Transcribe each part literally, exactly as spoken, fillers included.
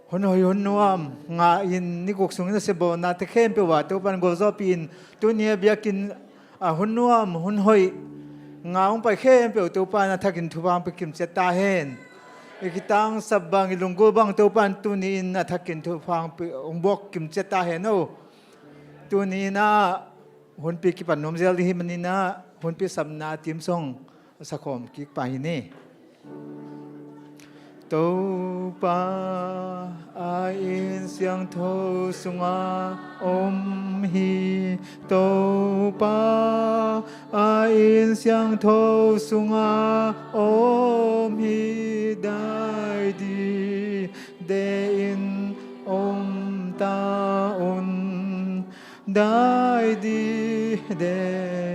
hun hoih hun nuam ngah in, ni guk sungin a siabawlnate khempeuh ah Topa'n gualzawhpih in, tuni a biakinn ah hun nuam hun hoih ngah hong pai khempeuh Topa'n a thakin thupha hong pia kimciat ta hen. I kitangsap bang, i lunggulh bang Topa'n tuni in a thakin thupha hong pia, hong buak kimciat ta hen aw. Tuni in ah hunpi kipan nuam zel ding hi manin ah hunpi sapna theme song sakhawm kik pah hi ni. Topa a inn siangtho sungah om hi. Topa a inn siangtho sungah om hi. Dai dide in om ta un. Dai dide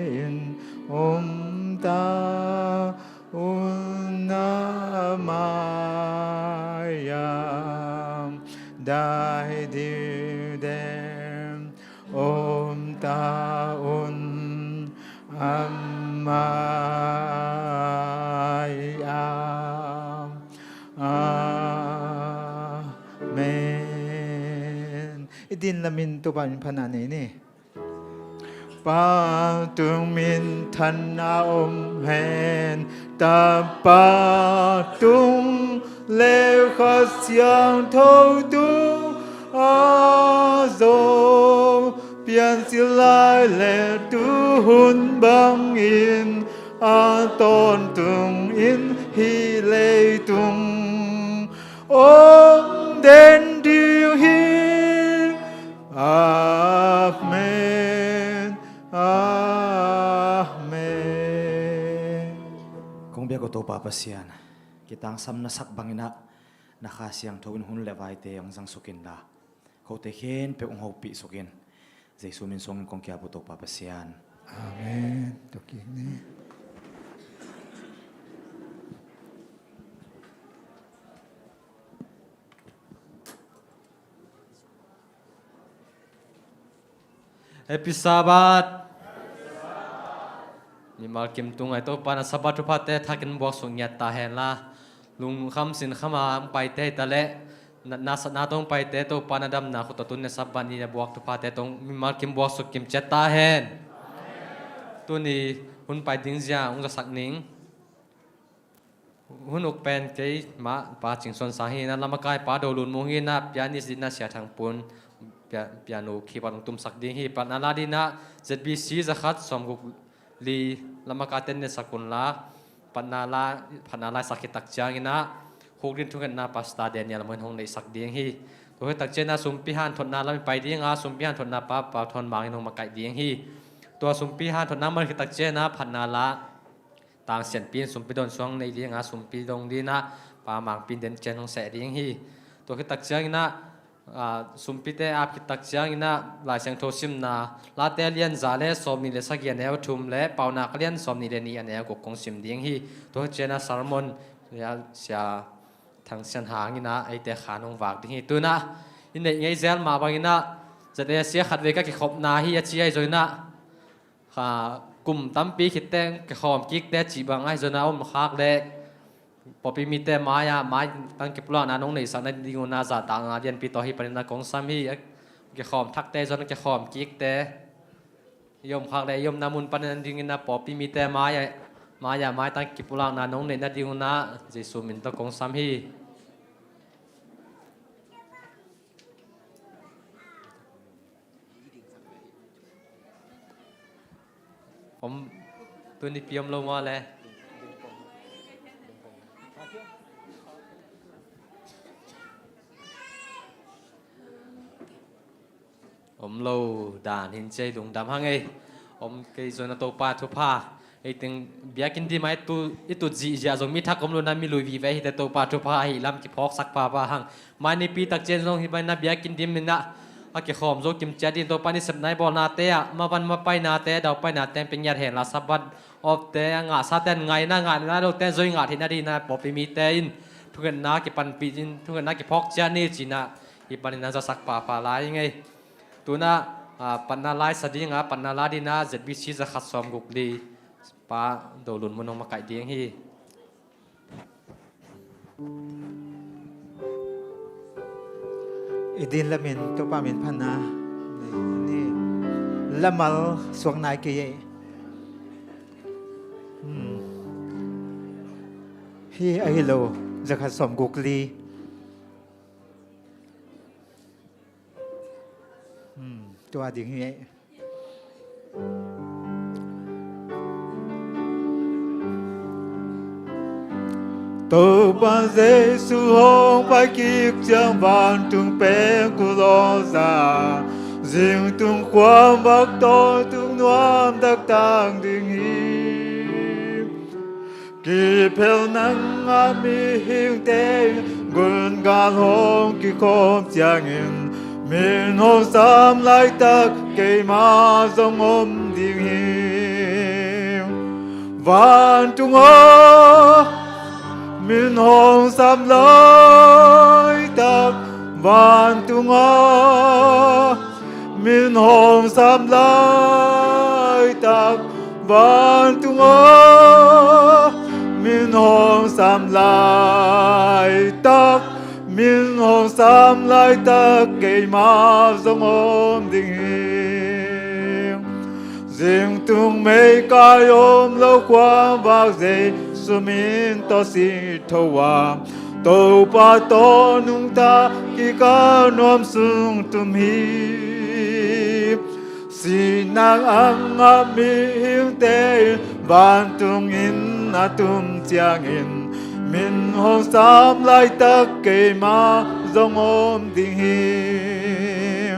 in om ta un, a mai-ah. Dai dide in om ta un, a mai-ah. Amen. I din lamin Topa min phatna nei ni. Pa tung minthanna om hen, Tapa tung le Kha Siangtho tung a zong, piancil lai le tuhun bangin a tawntung in hih leitung om den ding hi. Amen. Amen. Kong biak aw Topa Pasian, kitangsam na sak bangin ah na Kha Siangtho in hun le vaite hong zang suk inla, kote khempeuh hong hopih suk in. Jesu min suangin kong ki-ap uh Topa Pasian. Amen. Tua kik ni. Happy Sabbath. Mimal kim tung ai Topa na Sabbath thuphate thakin buaksuk ngiat ta henla, lungkham sinkham a hong paite hi ta leh, na, na satna tawh hong paite Topa na damna khut tawh tun na Sabbath ni na buak thuphate tawh mimal kim buaksuk kimciat ta hen. Tuni hun pai ding zia hong zasak ning. Hun uk pen keimah Pa Cing Suan Sang hi na, lamakaih Pa Do Lun Mung hi na, pianist ding na Sia Thang Pun, pia-, piano keyboard hong tumsak ding hi. Patna la ding na Z B C zakhat sawmguk li lamakaih ten neihsak unla, patna la, patna la i sak khit tak ciangin ah Huk Ding Thungetna Pastor Daniel Mawi in hong neihsak ding hi. Tua khit tak ciangin ah sumpi hanthotna lam i pai ding a, sumpi hanthotna Pa Pau Thawn Mang in hong makaih ding hi. Tua sumpi hanthotna man khit tak ciangin ah phatna la Tang Sian Pi in sumpi dawn suang nei ding a, sumpi dong ding ah Pa Mang Pi in den ciang hong seh ding hi. Tua khit tak ciangin ah, aa, sumpite ap khit tak ciangin ah Lai Siangtho simna, Late a lian za le sawmnih le sagih a neu thum le Paunak a lian sawmnih le nih a neu guk kong sim ding hi. Tua khit ciangin ah sermon, aa, Sia Thang Sian Hang in ah eite khan hong vak ding hi. Tu-in ah i neih ngei zel mah bangin ah Z A C a khatvei ka kikhopna hi a ci ahi zongin ah, aa, kum tampi khit teh kikhawm kikte cih bang ahi zongin ah om khak leh pawlpi mite mai-ah maitang kipulakna nong neihsak nading un ah zahtakna lianpi tawh hih panin ah kong sam hi. Kikhawm thakte zong kikhawm kikte i om khak leh i omna mun panin ah dingin ah pawlpi mite mai-ah, mai-ah maitang kipulakna nong neih nading un ah Jesu min tawh kong sam hi. Om, tuni pi om lo maw le? Om lo dan hin ciai lungdam hang ei. Om kei zong a Topa thupha. Ei teng biakinn dim a i tu, i tut zihziah zong mi thak om lo na mi lui vive hi teh Topa thupha ahi lam kiphawksak papa hang. Mai nipi tak ciang zong hih bang na biakinn dim in ah a kikhawm zo kimciat ding Topa ni sepna i bawlnate ah mavan mapainate daupainate pia ngiat hen la Sabbath off te a ngahsate ngaina ngahna lote zoi ngah theihna ding in ah pawlpi mite in thungetna kipanpih in thungetna kiphawk ciat ni ci-in ah hih panin ah zasak papa lai ing ei. Tu-in ah, ah, patna la i sa ding a, patna la ding in ah Z B C zakhat sawmguk li Pa Do Lun Mun hong makaih ding hi. I din lamin Topa min phatna nei ni. Lamal suak nai kei ei. Hi ahi lo, zakhat sawm guk li. Tua ding hi ei. Topa Jesu hong pai kik ciang vantung peng kul aw za, zingtung khuam bak tawntung nuam taktak ding hi. Kiphel nangah mihingte gungal hong kikhawm ciangin, min hong sam laitak keima zong om ding hi. Vantung aw, min hong sam laitak, vantung aw, min hong sam laitak, vantung aw, min hong sam laitak, min hong sam laitak keima zong om ding hi. Zingtung meikai om lo khuavak Jesu min tawh si tho a, Topa tawh nungta kikal nuam sung tum hi. Sinak angah mihingte in vantungin a tum ciangin, min hong sam laitak keima zong om ding hi.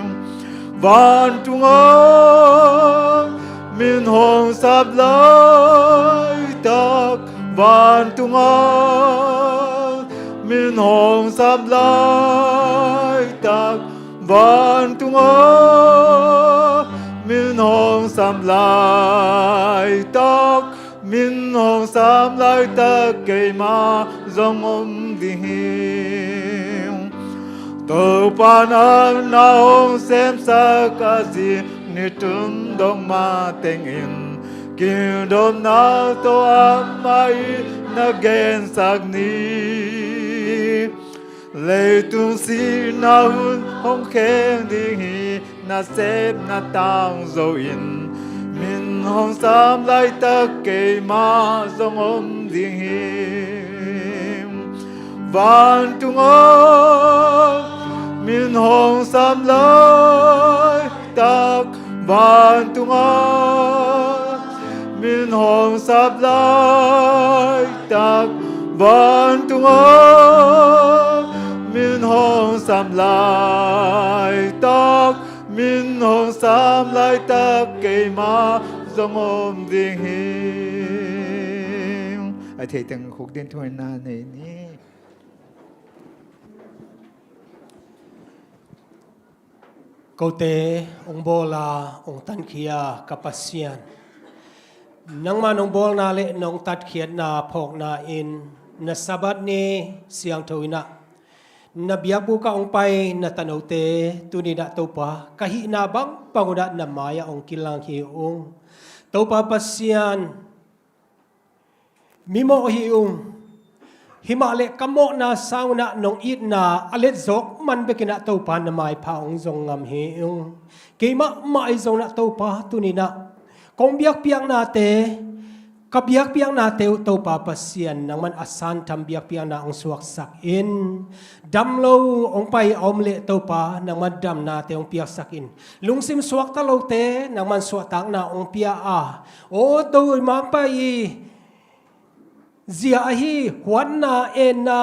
Vantung aw, min hong sam laitak, vantung aw, min hong sam laitak, vantung aw, min hong sam laitak, min hong sam laitak keima zong om ding hi. Topa na na hong semsak a, zi ni tum dong matengin, kingdom na tawh amah i na gensak ni. Leitung sihna hun hong kheng ding hi, nasepna tangzo in, min hong sam laitak keima zong om ding hi. Vantung aw, min hong sam laitak, vantung aw, min hong sam laitak, vantung aw, min hong sam laitak, min hong sam laitak keima zong om ding hi. A thei teng khuk din thu in na nei ni. Kote hong bawl a hong tankhia ka Pasian, nangman hong bawlna le nong tatkhiatna phawkna in na Sabbath ni siangtho in ah na biakbuk ah hong pai na tanote tuni in ah Topa ka hihna bangbang un ah na mai-ah hong kilang hi ung. Topa Pasian, mimawh hi ung. Himah le ka mawhna sang un ah nong itna a letzawk man bekin ah Topa na maipha hong zong ngam hi ung. Keimah mah ahi zong in ah Topa tuni in ah kong biakpiaknate, ka biakpiaknate uh Topa Pasian nangman a santham biakpiakna hong suaksak in. Damlo hong pai a om leh Topa nangman damnate hong piaksak in. Lungsim suakta lote nangman suahtakna hong pia a, aw Topa i zia ahi huatna, enna,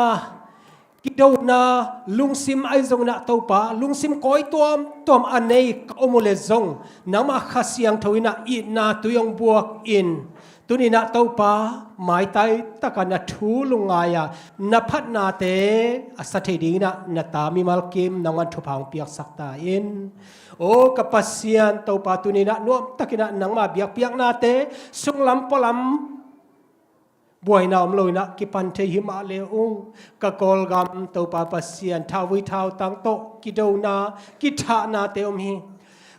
kidona, lungsim ahi zong in ah Topa, lungsim kawi tuamtuam a nei ka om uh leh zong nangmah Kha Siangtho in ah itna tui hong buak in. Tuni in ah Topa, maitai takin na thu lungngai a, na phatnate a sa thei dingin ah na ta mimal kim nangman thupha hong piaksak ta in. Aw ka Pasian Topa, tuni in ah nuamtakin ah nangma biakpiaknate sunglam pualam buaina om lo in ah kipan thei hi mah le ung. Ka Kawlgam Topa Pasian, thauvui thautang tawh kidona, kithahnate om hi.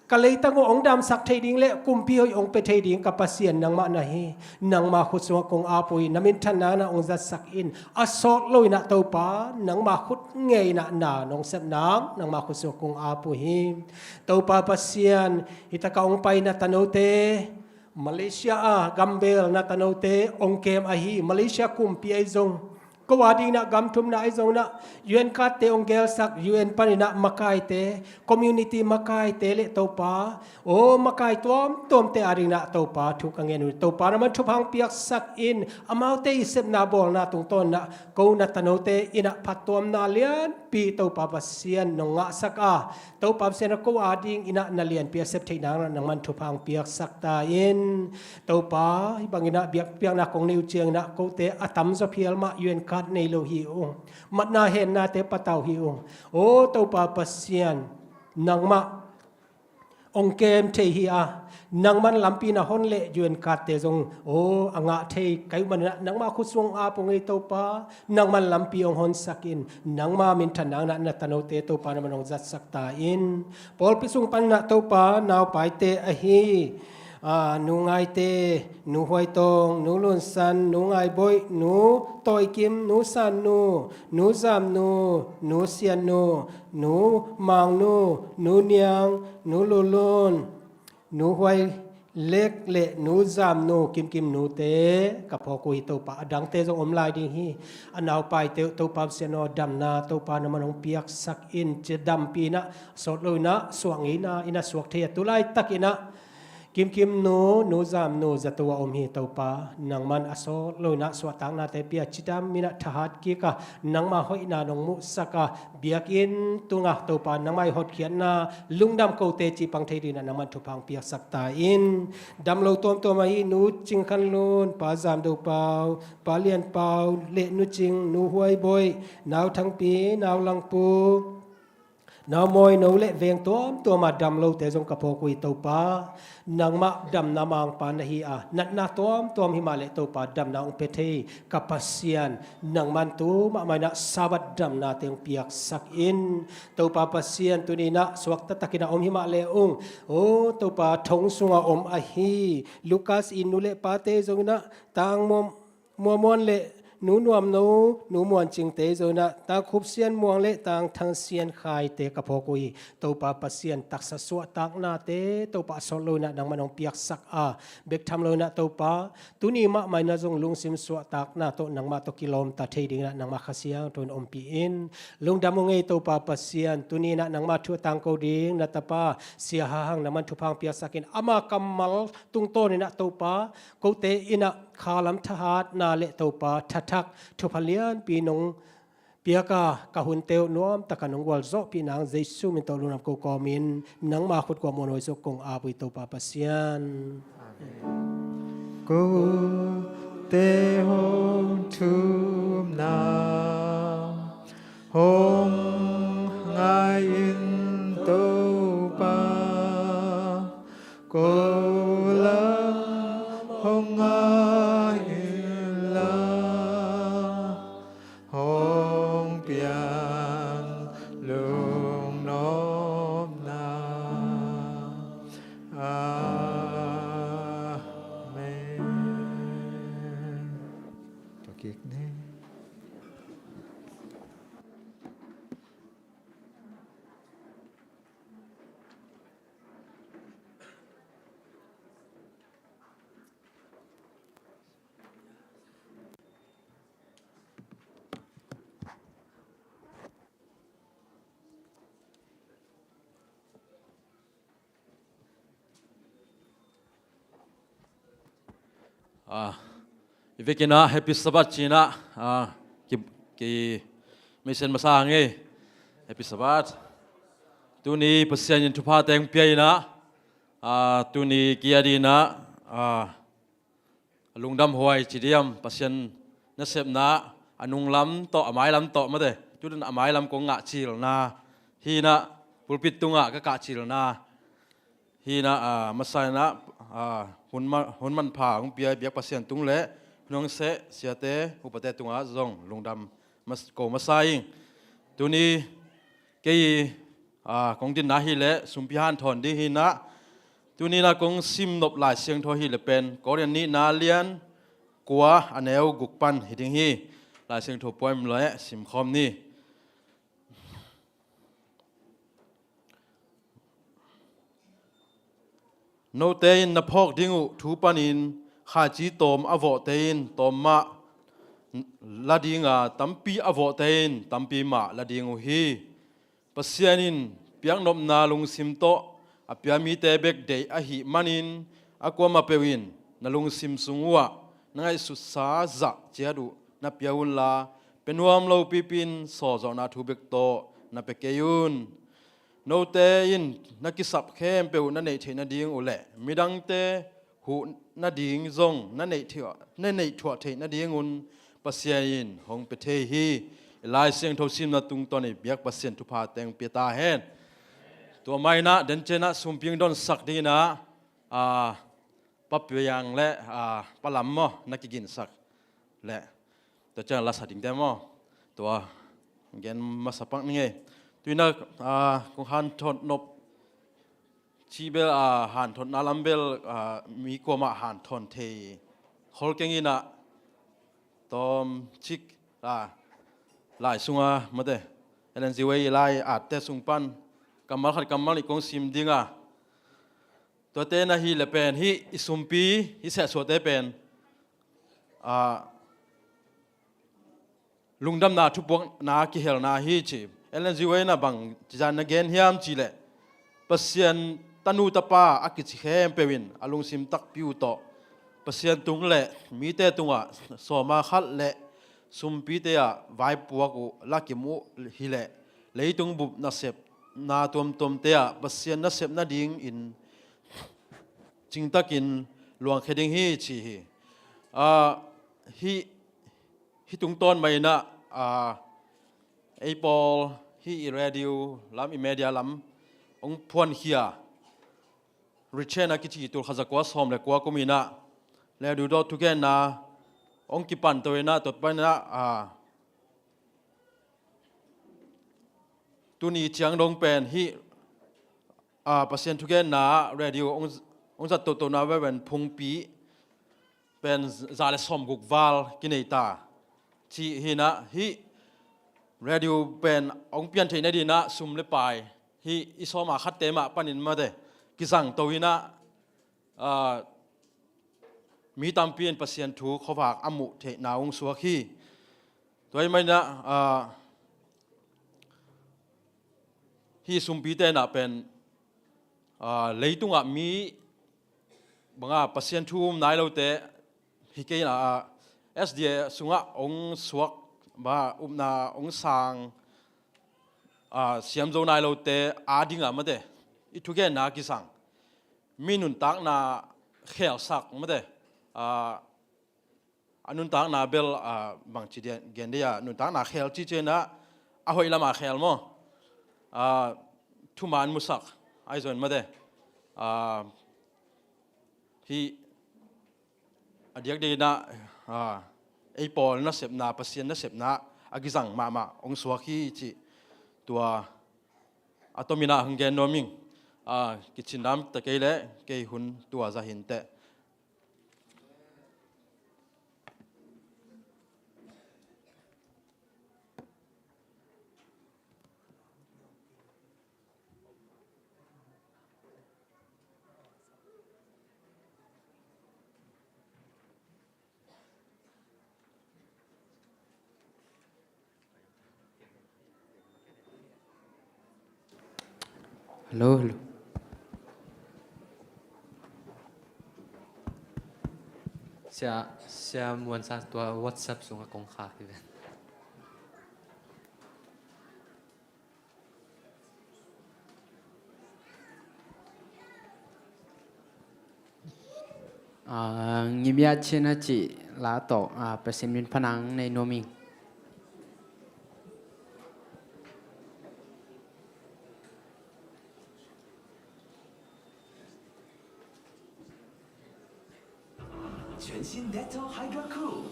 Ka leitang uh hong damsak thei ding le kumpi hoih hong pia thei ding ka Pasian nangmah na hi. Nangma khut sungah kong ap uh hi. Na minthanna na hong zatsak in. A sawt lo in ah Topa, nangma khut ngei in ah na nong sep nang, nangma khut sungah kong ap uh hi. Topa Pasian, hi taka hong pai na tanote, Malaysia a gambel na tanote hong kem ahi, Malaysia kumpi ahi zong, ko a ding in ah gam thumna ahi zong in ah U N card te hong gelsak, U N panin ah makaite, community makaite le Topa, aw makai tuamtuamte a ding in ah Topa thu ka ngen uh hi. Topa nangman thupha hong piaksak in, amaute i sepna bawlna tungtawn in ah ko na tanote in ah phattuamna lianpi Topa Pasian nong ngahsak a, Topa Pasian a ko a ding in ah na lianpi a sep theih nang nangman thupha hong piaksak ta in. Topa, hih bang in ah biak, biakna kong nei uh ciang in ah kote a tamzaw phial mah U N card nei lo hi ung. Matna hennate patau hi ung. Aw Topa Pasian, nangmah hong kem thei hi a, nangman lampi na hon leh U N card te zong aw a ngah thei ka hih manin ah nangmah khut sung ap ung ei Topa. Nangman lampi hong honsak in, nangma minthan nang in ah na tanote Topa nangman hong zatsak ta in. Pawlpi sung panin ah Topa, naupaite ahi, aa, Nu Ngaite, Nu Huaitawng, Nu Lunsan, Nu Ngaiboih, Nu Tawikim, Nu Sannu, Nu Zamnu, Nu Siannu, Nu Mangnu, Nu Niang, Nu Lulun, Nu Huai Lek le Nu Zamnu, Kimkim nute ka phawk uh hi Topa. A dangte zong om lai ding hi. A naupaite uh Topa Pasian aw, damna Topa nangman hong piaksak in. Cidampi in ah, sawt lo in ah, suak ngeina in ah suak thei a, tu laitak in ah Kimkim nu, Nu Zamnu zato a om hi Topa. Nangman a sawt lo in ah suahtaknate pia, cidam in ah thahat kik a, nangma hoihna nong muhsak a, biakinn tungah Topa nangmah i hotkhiatna, lungdam kote cih pang thei ding in ah nangman thupha hong piaksak ta in. Damlo tuamtuam ahi Nu Cing Khan Lun, Pa Zam Do Pau, Pa Lian Pau le Nu Cing, Nu Huai Boih, Nau Thang Pi, Nau Lang Pu, Nau Mawi, No le veng tuamtuam a damlote zong ka phawk uh hi Topa. Nangmah damna mangpa na hi a, natna tuamtuam hi mah leh Topa damna hong pia thei ka Pasian, nangman tu mahmah in ah Sabbath damnate hong piaksak in. Topa Pasian, tuni in ah suakta takin ah om hi mah leh ung, aw Topa, thong sungah om ahi Lukas i nu le pate zong in ah, Tang Muam, Muamuan le Nu Nuamno, Nu Muancingte zong in ah, Tang Khup Sian Muang le Tang Thang Sian Khaite ka phawk uh hi. Topa Pasian, taksa suahtaknate Topa a sawt lo in ah nangman hong piaksak a, bek tham lo in ah Topa, tuni mahmah in ah zong lungsim suahtakna tawh nangmah tawh kilawmta thei ding in ah nangmah Kha Siangtho in ompih in. Lungdam ung ei Topa Pasian, tuni in ah nangmah thu a tangko ding na tapa Sia Ha Hang nangman thupha hong piaksak in, ama kammal tungtawn in ah Topa, kote in ah khalam thahatna le Topa thathak thupha lianpi nong piak a, ka hunte uh nuam takin nong gualzawhpih nang Jesu min tawh lungdam ko kawmin nangma khut kuah muanhuai sung kong ap uh hi Topa Pasian. Amen. Kote hong thumna hong ngai in Topa, ko lam hong ngai in la, hong piang lungnopna. Amen. Tua kik ni. Ah, i vekin ah Happy Sabbath ci-in ah, ah, ki, ki message masa hang ei. Happy Sabbath. Tuni Pasian in thupha teng pia in ah, ah, tuni ki a ding in ah, ah, a lungdam huai ci diam, Pasian nasepna a nunglam tawh, a mailam tawh mate. Tutan a mailam kong ngah cilna hi in ah, pulpit tungah ka kah cilna hi in ah, ah, masa in ah, ah, hun ma-, hun manpha hong pia biak Pasian tung le hun hong seh siate upate tungah zong lungdam mas-, ko masa ing. Tuni kei Aa, kong dinna hileh sumpi hanthawn ding hi-in ah, tuni-in ah kong sim nop Lai Siangtho hileh pen Korin nihna lian kua a neu guk pan hi ding hi. Lai Siangtho puai leh simkhawm ni. Note in na phawk ding uh thu panin khaici tawm a vawhte in tawm mah la ding a, tampi a vawhte in tampi mah la ding uh hi. Pasian in piaknopna lungsim tawh a pia mite bek deih ahih manin, a kuamah peuh in na lungsim sung uhah na ngaihsutsa zah ciat uh na pia unla, pia nuam lopipi in sawlzawhna thu bek tawh na pia kei un. Note in na kisap khempeuh na neih theih nading uh leh midangte huh nading zong na neih thuah, na neih thuah theih nadingun Pasian in hong pia thei hi. Lai Siangtho simna tungtawn i biak Pasian thupha teng pia ta hen. Tua mah in ah den ciang ah sumpi hong donsak ding in ah, aa, Pa Piang leh, aa, Pa Lam maw, na kiginsak leh tua ciang la sa dingte maw? Tua gen masa pak ni ngei. Tu-in ah, aa, kong hanthawn nop cih bel, aa, hanthawnna lam bel, aa, mi kuamah hanthawn thei khol keng in ah, tawmcik, aa, lai sungah mate, Ellen G. White i lai atte sung pan kammal khat kammal nih kong sim ding a, tuate na hileh pen hih i sumpi, hih sehsuahte pen, aa, lungdamna thupuakna kihelna hi ci. Ellen G. White in ah bang cizan na gen hiam cih leh, Pasian tanu tapa a kici khempeuh in a lungsim takpi uh tawh Pasian tung leh mite tungah sawma khat leh sumpite ah vaipuak uh, lakim uh hileh leitung bup nasepna tuamtuamte ah Pasian nasep nadingin cingtakin luangkhia ding hi ci hi. Aa, hih hih tungtawn mah in ah, aa, ei pawl hih i radio lam, i media lam hong phuankhia, Reach a kici tulkhat zakua sawm le kua kum in ah, radio tawh thugenna hong kipan to in ah, tua pan in ah, aa, tuni ciang dong pen hih, aa, Pasian thugenna radio hong, hong zat tohtona Reverend Phungpi pen za le sawmguk val kinei ta cih hi in ah, hih radio pen hong pian theih nading in ah sum le pai hih i sawma khatte mah panin mate kizang to in ah, aa, mi tampi in Pasian thu khuavak a muh theihna hong suak hi. Tua ahih manin ah, aa, hih sumpite in ah pen, aa, leitungah mi banga Pasian thu um nai lote hi kei in ah, aa, S D A sungah hong suak, banga upna hong sang, aa, siam zo nai lote adingah mate i thugenna kizang, mi nuntakna khelsak mate, aa, a nuntakna bel, aa, bangci gen dih a, nuntakna khel cih ciang in ah a hoih lama khel maw? Aa, thuman musak ahi zongin mate, aa, hih a diakdiak in ah, aa, ei pawl nasepna, Pasian nasepna a kizang mahmah hong suak hi cih tua a tom in ah hong gen nuam ing. Aa, kicin dam ta kei leh kei hun tua zah hi inteh. Hello, hello. Sia, Sia Muan Sa tua WhatsApp sungah kong khak hi ven. Aa, ngimia cina ci la tawh, aa, Pasian min phanang nei nuam ing. 全新 Dettol Hydra Cool。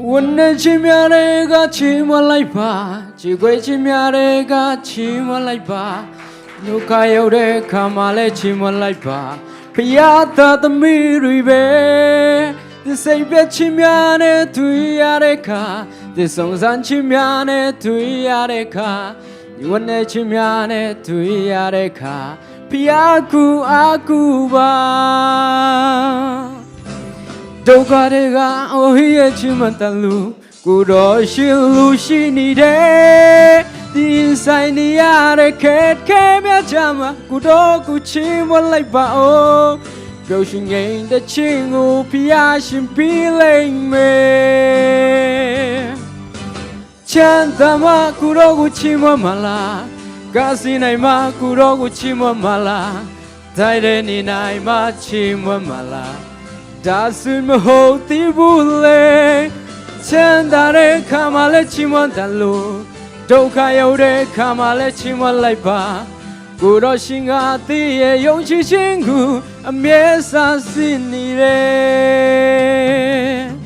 ဝန်နဲ့ချစ်မြတ်တဲ့ကချီးမွမ်းလိုက်ပါ။ ချစ်ခွေချစ်မြတ်တဲ့ကချီးမွမ်းလိုက်ပါ။ ဒုက္ခရောက်တဲ့အခါမှာလည်းချီးမွမ်းလိုက်ပါ။ ဘုရားသားသမီးတွေပဲ။ သင်စိတ်ပျက်ခြင်းများနဲ့တွေ့ရတဲ့အခါ၊ သင်စုံစမ်းခြင်းများနဲ့တွေ့ရတဲ့အခါ၊ သင်ဝမ်းနည်းခြင်းများနဲ့တွေ့ရတဲ့အခါ၊ ဘုရားကူအားကူပါ။ ဒုက္ခတွေက အိုဟစ်ရဲ့ချီးမွမ်းသံလို့ ကိုယ်တော်ရှင်လူရှိနေတယ်။ သင်ရင်ဆိုင်နေရတဲ့ခက်ခဲများကြားမှာ ကိုယ်တော်ကိုချီးမွမ်းလိုက်ပါဦး။ ပျော်ရွှင်ငြိမ်သက်ခြင်းကို ဘုရားရှင်ပေးလိမ့်မယ်။ ချမ်းသာမှ ကိုယ်တော်ကိုချီးမွမ်းမှာလား။ ကစီးနိုင်မှ ကိုယ်တော်ကိုချီးမွမ်းမှာလား။ တိုက်တဲ့နေနိုင်မှချီးမွမ်းမှာလား။ ဒါဆိုမဟုတ်သေးဘူးလေ။ ချမ်းသာတဲ့အခါမှာလည်းချီးမွမ်းသံလို့ ဒုက္ခရောက်တဲ့အခါမှာလည်းချီးမွမ်းလိုက်ပါ။ ကိုယ်တော်ရှင်ကသင်ရဲ့ယုံကြည်ခြင်းကိုအမြဲဆန်းစစ်နေတယ်။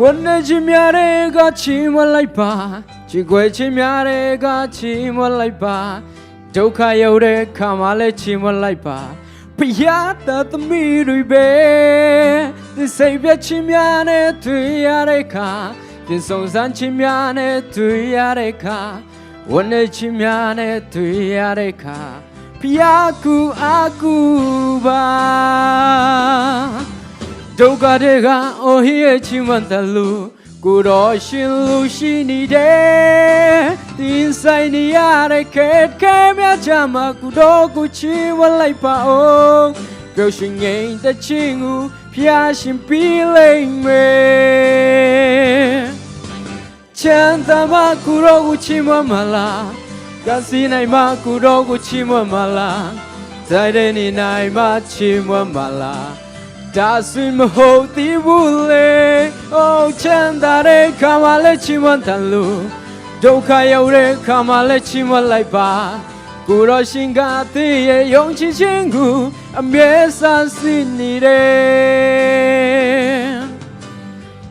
ဝမ်းနည်းခြင်းများတဲ့အခါချီးမွမ်းလိုက်ပါ။ ချစ်ခွေချစ်မြတ်တဲ့အခါချီးမွမ်းလိုက်ပါ။ ဒုက္ခရောက်တဲ့အခါမှာလည်းချီးမွမ်းလိုက်ပါ။ ဘုရားသားသမီးတွေပဲ။ သင်စိတ်ပျက်ခြင်းများနဲ့တွေ့ရတဲ့အခါ၊ သင်စုံစမ်းခြင်းများနဲ့တွေ့ရတဲ့အခါ၊ ဝမ်းနည်းခြင်းများနဲ့တွေ့ရတဲ့အခါ၊ ဘုရားကူအားကူပါ။ ဒုက္ခတွေက အိုဟစ်ရဲ့ချီးမွမ်းသံလို့ ကိုယ်တော်ရှင်လူရှိနေတယ်။ သင်ရင်ဆိုင်နေရတဲ့ခက်ခဲများကြားမှာ ကိုယ်တော်ကိုချီးမွမ်းလိုက်ပါဦး။ ပျော်ရွှင်ငြိမ်သက်ခြင်းကို ဘုရားရှင်ပေးလိမ့်မယ်။ ချမ်းသာမှ ကိုယ်တော်ကိုချီးမွမ်းမှာလား။ ကစီးနိုင်မှ ကိုယ်တော်ကိုချီးမွမ်းမှာလား။ တိုက်တဲ့နေနိုင်မှချီးမွမ်းမှာလား။ ဒါဆိုမဟုတ်သေးဘူးလေ။ အိုး ချမ်းသာတဲ့အခါမှာလည်းချီးမွမ်းသံလို့ ဒုက္ခရောက်တဲ့အခါမှာလည်းချီးမွမ်းလိုက်ပါ။ ကိုယ်တော်ရှင်ကသင်ရဲ့ယုံကြည်ခြင်းကိုအမြဲဆန်းစစ်နေတယ်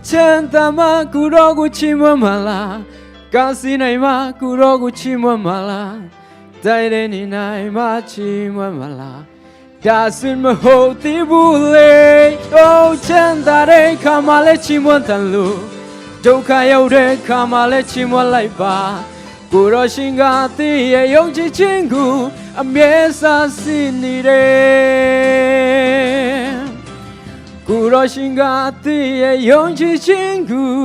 ။ ချမ်းသာမှ ကိုယ်တော်ကိုချီးမွမ်းမှာလား။ ကစီးနိုင်မှ ကိုယ်တော်ကိုချီးမွမ်းမှာလား။ တိုက်တဲ့နေနိုင်မှချီးမွမ်းမှာလား။ ဒါဆိုမဟုတ်သေးဘူးလေ။ အိုး ချမ်းသာတဲ့အခါမှာလည်းချီးမွမ်းသံလို့ ဒုက္ခရောက်တဲ့အခါမှာလည်းချီးမွမ်းလိုက်ပါ။ ကိုယ်တော်ရှင်ကသင်ရဲ့ယုံကြည်ခြင်းကိုအမြဲဆန်းစစ်နေတယ်။ ကိုယ်တော်ရှင်ကသင်ရဲ့ယုံကြည်ခြင်းကို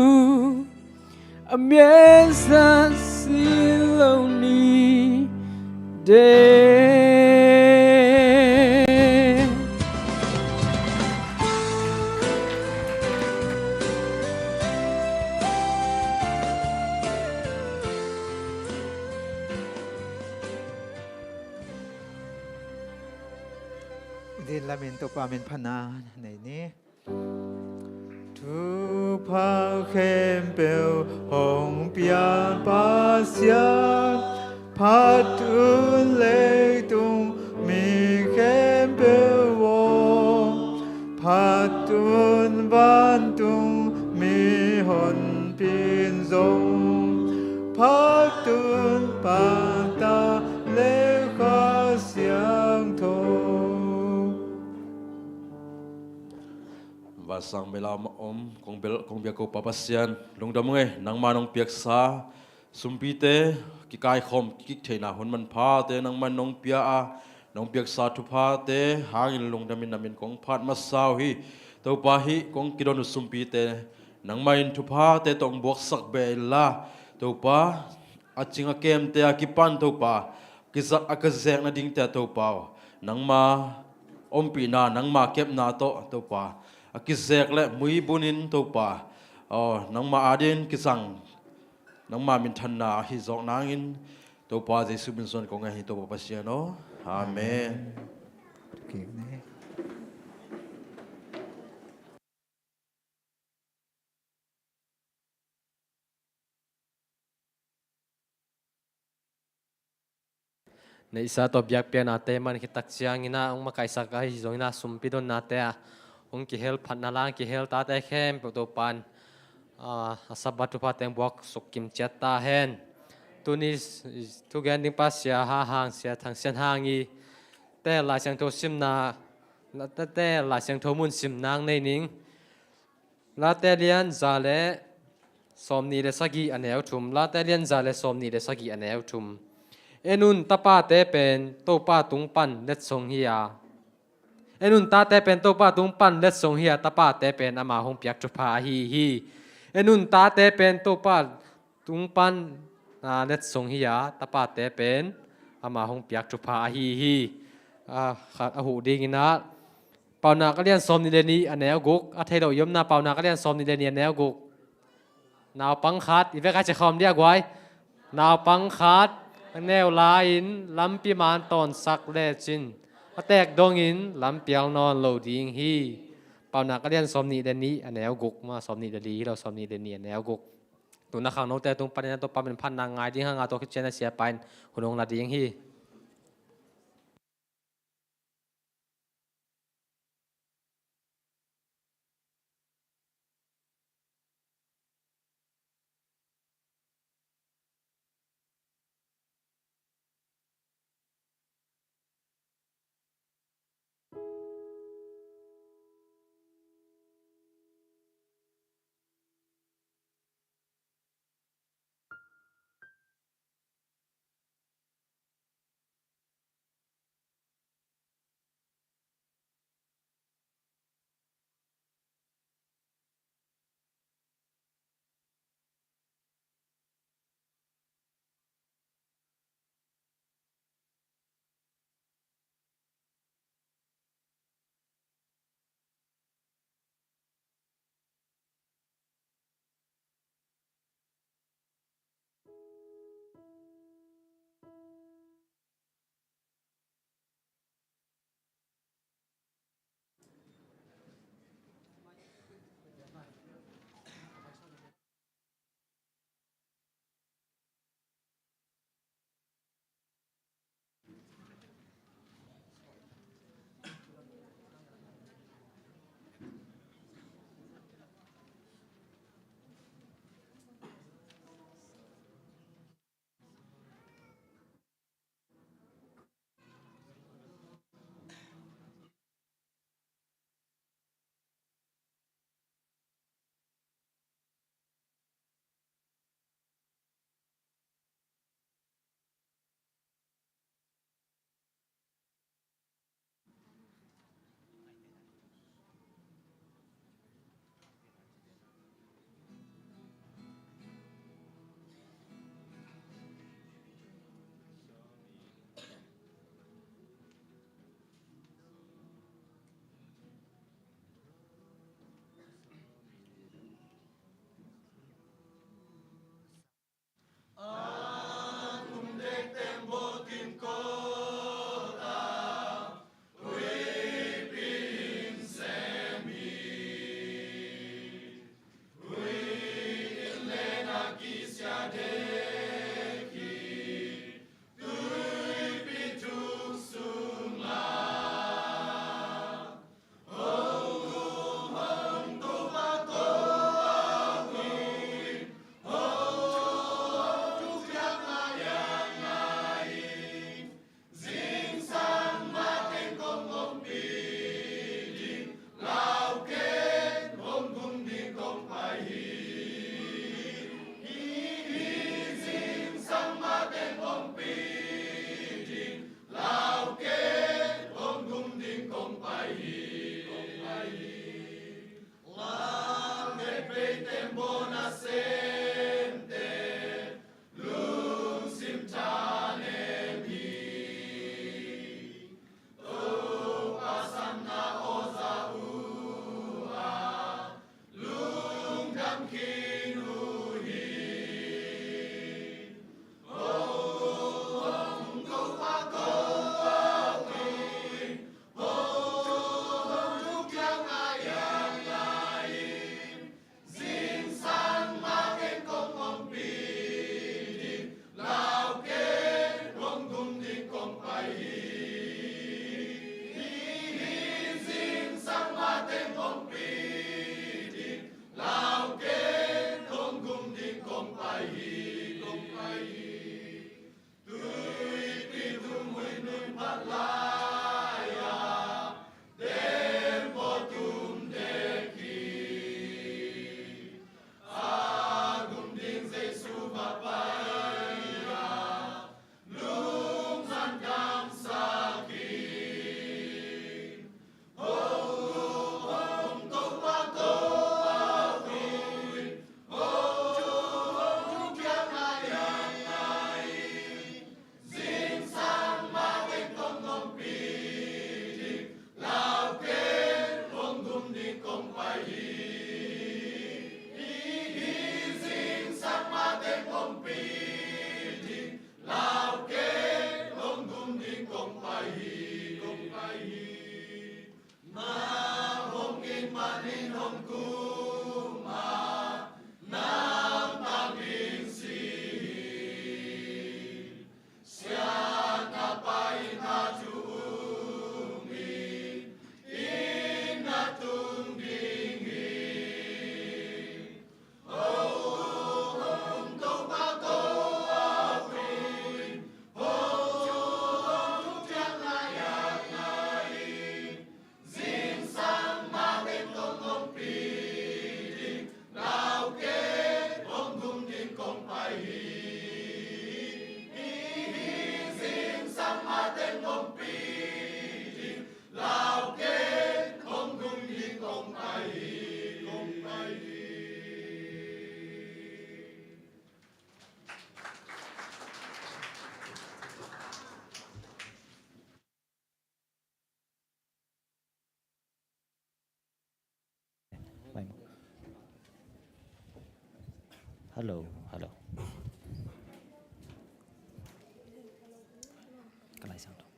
အမြဲဆန်းစစ်လို့နေတယ်။ ဒီလမ်းမင်းတို့ပါမင်းဖနာနေနီ။ Thupha khempeuh hong pia Pasian, phat un leitung mi khempeuh aw, phat un vantung mihonpi in zong, phat un Pa, Ta le Kha Siangtho. Vansang belam a om kong bel, kong biak ko Pa Pasian, lungdam ung ei, nangma nong piaksa sumpite, kikaikhawm kikik theihna hun manphate nangman nong pia a, nong piaksa thuphate hangin lungdamin namin kong phat masa uh hi. Topa, hih kong kidon uh sumpite nangmah in thuphate tawh hong buaksak beh inla, Topa, a cing a kemte a kipan Topa, kizat a kizek nadingte ah Topa aw, nangma ompihna, nangma kepna tawh Topa, a kizek le muibunin Topa aw, nangma adingin kizang Nangma minthanna ahi zawk nangin Topa Jesu min suang kong ngai hi, Topa Pasian aw. Amen. Neihsa tawh biakpiaknate man khit tak ciangin ah hong makaihsak ahi zongin ah, sumpi donnate ah hong kihel phatna lang kihel tate khempeuh Topa'n, ah, a Sabbath thupha teng buak suk kim ciat ta hen. Tuni thugen ding pa Sia Ha Hang, Sia Thang Sian Hang i te Lai Siangtho simna, te Lai Siangtho mun sim nang nei ning. Late lian za le sawmnih le sagih a neu thum. Late lian za le sawmnih le sagih a neu thum. En un, tapate pen Topa tung pan letsong hi a. En un, tate pen Topa tung pan letsong hi a, tapate pen ama hong piak thupha ahi hi. En un, tate pen Topa tung pan, ah, letsong hi a, tapate pen ama hong piak thupha ahi hi. Ah, khat a huh dingin ah, Paunak a lian sawmnih le nih a neu guk. A thei lo i omna, Paunak a lian sawmnih le nih a neu guk. Naupang khat, i vek a cikhawm dia guai. Naupang khat neu lai-in lampi man tawnsak lecin a tek dongin lampial nawn lo ding hi. Paunak a lian sawmnih le nih a neu guk, ma sawmnih le li hi lo, sawmnih le nih a neu guk. Tuna khangnote tung panin a Topa min phatna ngai ding hang a, tua khit ciang a Siapa in hun hong la ding hi. Hello, hello. Ka Lai Siangtho.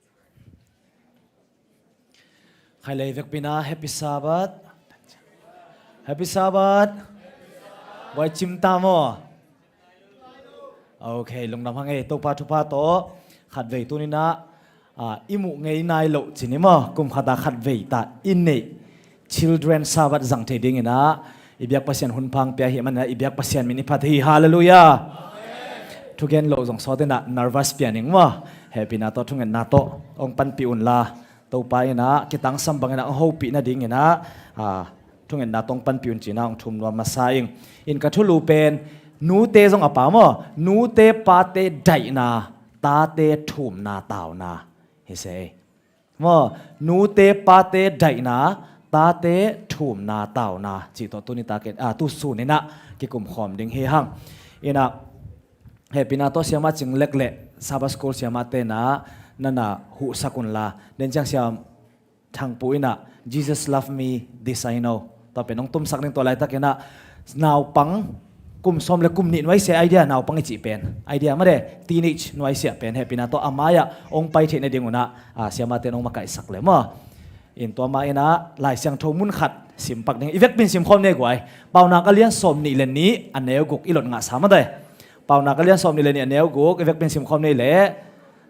Khai lei vekpi-in ah Happy Sabbath. Happy Sabbath. Buai cim ta maw? Ok, lungdam hang ei, Topa thupha tawh khatvei tuni-in ah, ah, i muh ngei nai loh cih ni maw, kum khat ah khatvei ta i neih Children Sabbath zang thei dingin ah i biak Pasian hun pha hong pia ahih manin ah i biak Pasian min i phat hi. Halleluiah. Thugen loh zong sawt in ah nervous pia ning maw. Hehpihna tawh thungetna tawh hong panpih unla, Topa in ah kitangsam bangin ah hong hopih nadingin ah, ah, thungetna tawh hong panpih un ci-in ah hong thum nuam masa ing. In ka thulu pen nute zong a pha maw, nute pate daihna, tate thumna tauna hi se. Maw, nute pate daihna, tate thumna tauna cih tawh tuni takin, ah, tu sun in ah kikum khawm ding hi hang. In ah, hehpihna tawh siamah Cing Lek le Sabbath School siamahte in ah na na huhsak unla, den ciang Siam Thang Pu in ah Jesus Love Me, This I Know, tua pen hong tumsak ning. Tua laitakin ah naupang kum sawm le kum nih nuai sia, idea naupang i cih pen, idea mah de, teenage nuai sia pen hehpihna tawh a mai-ah hong pai theih nadingun ah, ah, siamahte in hong makaihsak le maw. In tua mah in ah Lai Siangtho mun khat sim pak ding. I vekpi-in sim khawm ni ei guai. Paunak a lian sawm nih le nih a neu guk i lot ngahsa mah de. Paunak a lian sawm nih le nih a neu guk i vekpi-in sim khawm ni ei leh.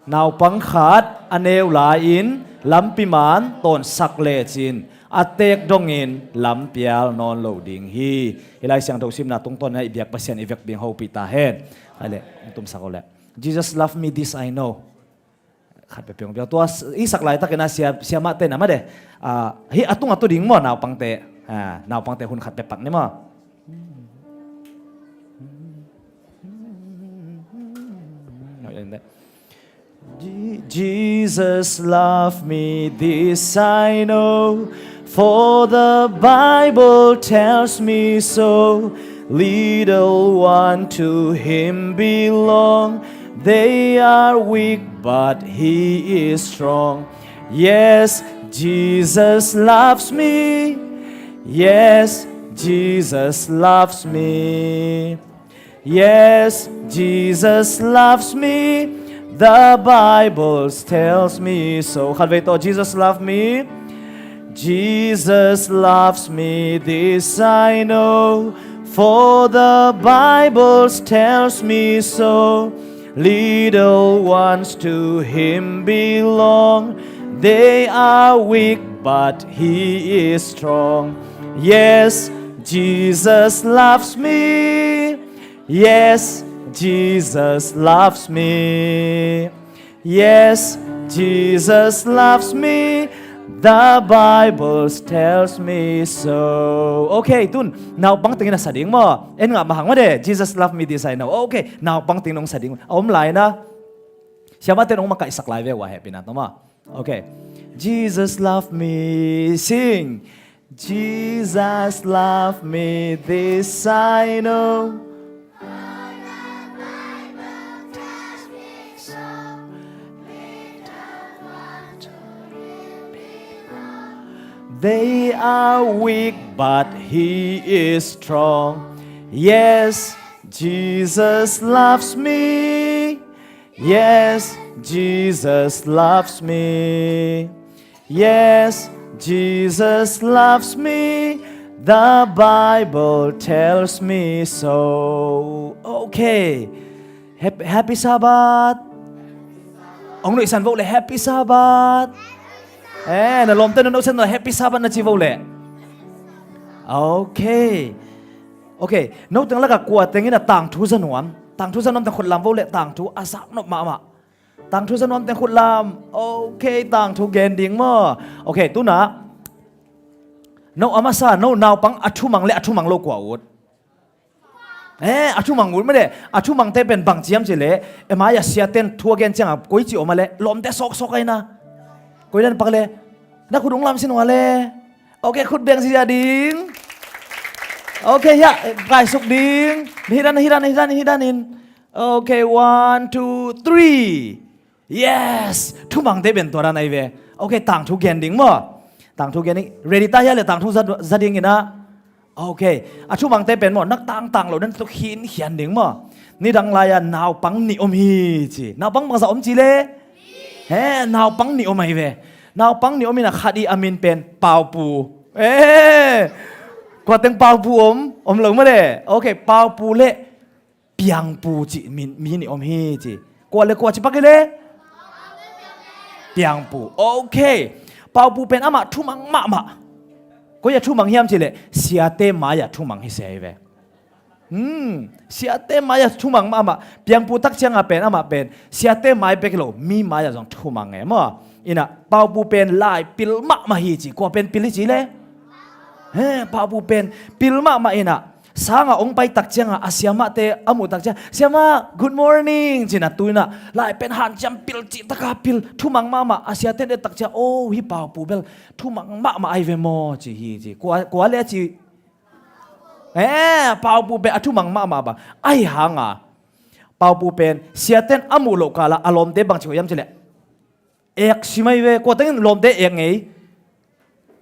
Naupang khat a neu lai-in lampi man tawnsak lecin a teek dongin lampial nawn lo ding hi. Hih Lai Siangtho simna tungtawn in ah i biak Pasian i vekpi-in hong hopih ta hen. Ai leh, hong tumsak o leh. Jesus Love Me, This I Know. Khat peuhpeuh hong pia. Tua i sak laitakin ah sia, siamahte in ah mah de, ah, hih a tung a tu ding maw, naupangte. Ah, naupangte hun khat pia pak ni maw. Je-, Jesus love me, this I know, for the Bible tells me so. Little one to him belong. They are weak, but he is strong. Yes, Jesus loves me. Yes, Jesus loves me. Yes, Jesus loves me. The Bible tells me so. Khatvei tawh, Jesus love me. Jesus loves me, this I know, for the Bible tells me so. Little ones to him belong. They are weak, but he is strong. Yes, Jesus loves me. Yes, Jesus loves me. Yes, Jesus loves me. The Bible tells me so. Ok, tun naupang tengin a sa ding maw? En ngah mahang mah de. Jesus love me, this I know. Ok, naupang tengin hong sa ding. A om lai na. Siamahte in hong makaihsak lai ve ua, hehpihna tawh maw. Ok. Jesus love me. Sing. Jesus love me, this I know. They are weak, but he is strong. Yes, Jesus loves me. Yes, Jesus loves me. Yes, Jesus loves me. The Bible tells me so. Okay. Happy, happy Sabbath. Ong nuihsan vo le, happy Sabbath. Eh, na lawmte na nuihsan na happy Sabbath na ci vo le. Okay. Okay. No teng laka kua teng in a tangthu za nuam. Tangthu za nuam teng khut lam vo le, tangthu a zak nop mahmah. Tangthu za nuam teng khut lam. Okay, tangthu gen ding maw? Okay, tuna. No a masa, no naupang a thumang le a thumang lo kua ut? Eh, a thumang ut mah de. A thumangte pen bang ci hiam ci le, ema ya siaten thu a gen cianga koi ci om a le, lawmte sawksawk aina. Koi dan pak le, na khut ung lam sin ua le. Okay, khut beng si ya ding. Okay, ya, kai suk ding. Hidan, hidan, hidan, hidan in. Okay, one, two, three. Yes! Thumangte ben tua dan ai ve. Okay, tangthu gen ding maw? Tangthu gen ding. Ready ta hia le tangthu za, za ding ina. Okay. A thumangte pen maw, nak tangtang lo dan tu khin khian ding maw? Nidang lai-a naupang nih om hi ci. Naupang bangza om ci le? He, naupang nih om ai ve. Naupang nih om ina khat i a min pen Paupu. Eh! Kua teng Paupu om? Om lo maw de? Okay, Paupu le Piangpu cih mi, mi nih om hi ci. Kua le kua ci pak hi le? Piangpu. Okay. Paupu pen amah thumang mahmah. Koi a thumang hiam ci le, siate mai-ah thumang hi se hi ve. Hmm. Siate mai-ah thumang mahmah. Piangpu tak cianga pen amah pen siate mai bek hi lo, mi mai-ah zong thumang e maw? Ina Paupu pen lai pil mahmah hi ci. Kua pen pil hi ci le? He, Paupu pen pil mahmah ina. Sanga ong pai tak cianga a siamahte a muh tak cianga, "Siamah, good morning," cina tuina lai pen hanciam pil cih taka pil thumang mahmah a siaten et tak cianga, "Oh, hi Paupu bel thumang mahmah ai ve maw," ci hi ci. Kua, kua le a ci? Eh, Paupu pen a thumang mahmah ba. Ahi hanga Paupu pen siaten a muh loh kala a lawmte bang ci hiam ci le? Ek si mai ve, kua tengin lawmte ek ngei.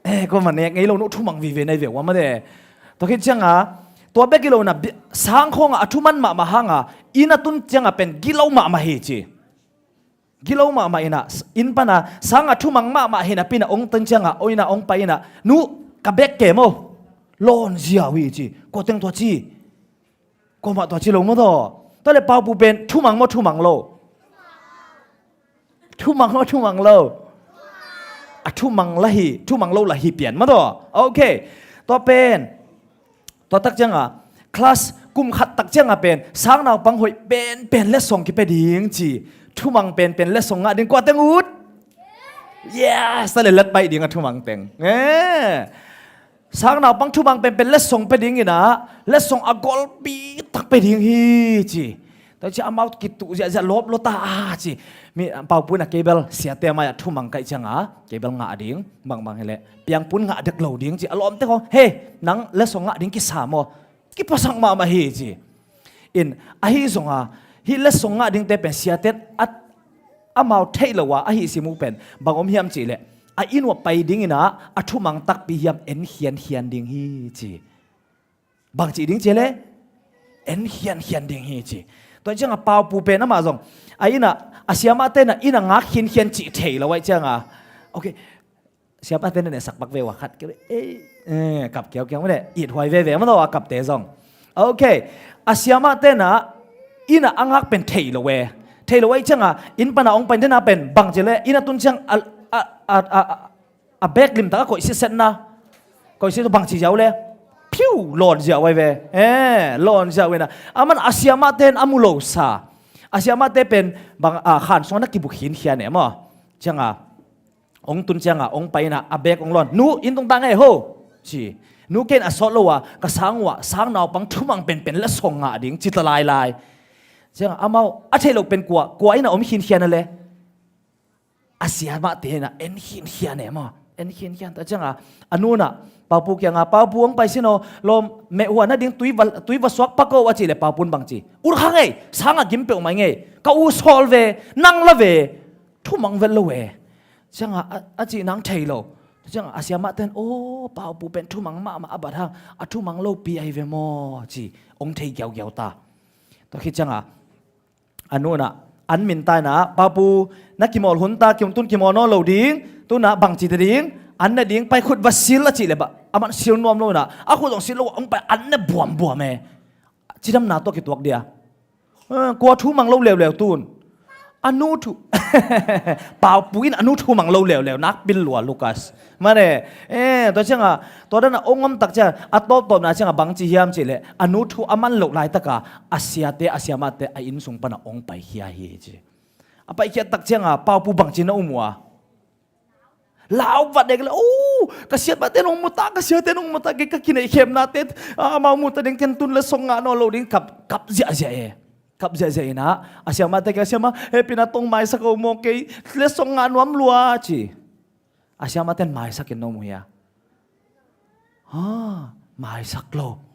Eh, kua man ek ngei lo, no thumang vive nai ve ua mah de. Tua khit cianga, tua bek hi lo ina, sangkhawnga a thuman mahmah hanga inn a tun cianga pen gilo mahmah hi ci. Gilo mahmah ina, inn pana sanga thumang mahmah hi napi ina ong tun cianga, oi ina ong pai ina, "Nu, ka bek kem o." Lawn ziau hi ci. Kua teng tua ci? Kuamah tua ci lo maw taw? Tua le Paupu pen thumang maw thumang lo? Thumang maw thumang lo? A thumang la hi, thumang lo la hi pian maw taw? Okay. Tua pen tua tak cianga class kum khat tak cianga pen sang naupang hoih penpen letsong kipia ding ci. Thumang penpen letsong ngah ding kua teng ut? Yes, tua le lat baih ding a thumang teng. Eh. Sang naupang thumang penpen letsong pia ding ina, letsong a golpi tak pia ding hi ci. Tua ci amau kituh ziahziah lawp lo ta a ci. Mi Paupu ina kei bel siate mai-ah thumang kaih cianga kei bel ngah ding, bangbang hi le Piangpu in ngah dek lo ding ci. A lawmte khong, "He, nang letsong ngah ding kisa maw?" Kipuasak mahmah hi ci. In, ahi zonga hih letsong ngah dingte pen siaten a, amau theih lo a, ahi simu pen bang om hiam ci le, a inn uah pai ding ina a thumang takpi hiam en khiankhian ding hi ci. Bang cih ding ci le? En khiankhian ding hi ci. Tua cianga Paupu pen amah zong a inn a, a siamahte ina inn a ngak khiankhian cih thei lo aih cianga. Okay. Siamahte na nehsak pak ve ua khat keu, eh, eh, kap kiaukiau mah de, it huai veve mah taw a kapte zong. Okay. A siamahte na inn a a ngak pen thei lo e. Thei lo aih cianga inn pana ong pai dena pen bang ci le, inn a tun ciang a, a, a, a, a bek limtaka koih sisetna, koih siset bang ci ziau le? Phiu, lawn ziau ai ve. Eh, lawn ziau ina. Aman a siamahte in a mu lo sa. A siamahte pen bang, a, khan sungah na kibu khinkhian e maw? Cianga ong tun cianga ong pai ina a bek ong lawn, "Nu, inn tung ta ngei ho," ci. "Nu, ken a sawt lo a ka sang uah sang naupang thumang penpen letsong ngah ding," ci ta lailai. Cianga amau a theih lo pen kua, kua ina om khinkhian a le? A siamahte ina en khiankhian e maw? En khiankhian ta cianga a nu ina Paupu kianga, "Paupu, ong pai sin aw, lawm, meh hua nading tui va, tui va suak pak o," a ci le Paupu in bang ci? "Ut kha ngei, sanga gim peuhmah ngei, ka u sawl ve, nang la ve, thumang vet lo e." Cianga a, a cih nang thei lo. Cianga a siamahte in, "Aw, Paupu pen thumang mahmah a bat hang, a thumang lopi ahi ve maw," ci ong thei giaugiau ta. Tua khit cianga a nu ina an min ta ina, "Paupu, na kimawl hun ta, kim tun kimawl nawn lo ding, tuna bang ci ta ding, an na ding pai khut va sil," a cih le bang, Aman sil nuam lo inah a khut zong sil lo, hong pai an ne buambuam e. Cidamna tawh kituak dia. Eh, kua thu mang lo leuleu tun. A nu thu. Paupu in a nu thu mang lo leuleu nak pil lua Lukas. Mane, eh, tua cianga, tua dana ong om tak cianga, a tawptawpna cianga bang ci hiam cih leh, a nu thu a man loh laitaka a siate, a siamahte a inn sung pana ong paikhia hi ci. A paikhiat tak cianga Paupu bangci na um uh a. Lau vat dek le, "Oh, ka siamahte nong muta, ka siate nong muta, kei ka kineihkhemnate, ah, amau muta ding ken tun letsong ngah nawn lo ding," kap, kap ziahziah e. Kap ziahziah inah a siamahte kiang, "Siamah, hehpihna tawh maisak o maw, kei letsong ngah nuam lua," ci. A siamahte in maisak in no mu hia. Ha, maisak lo.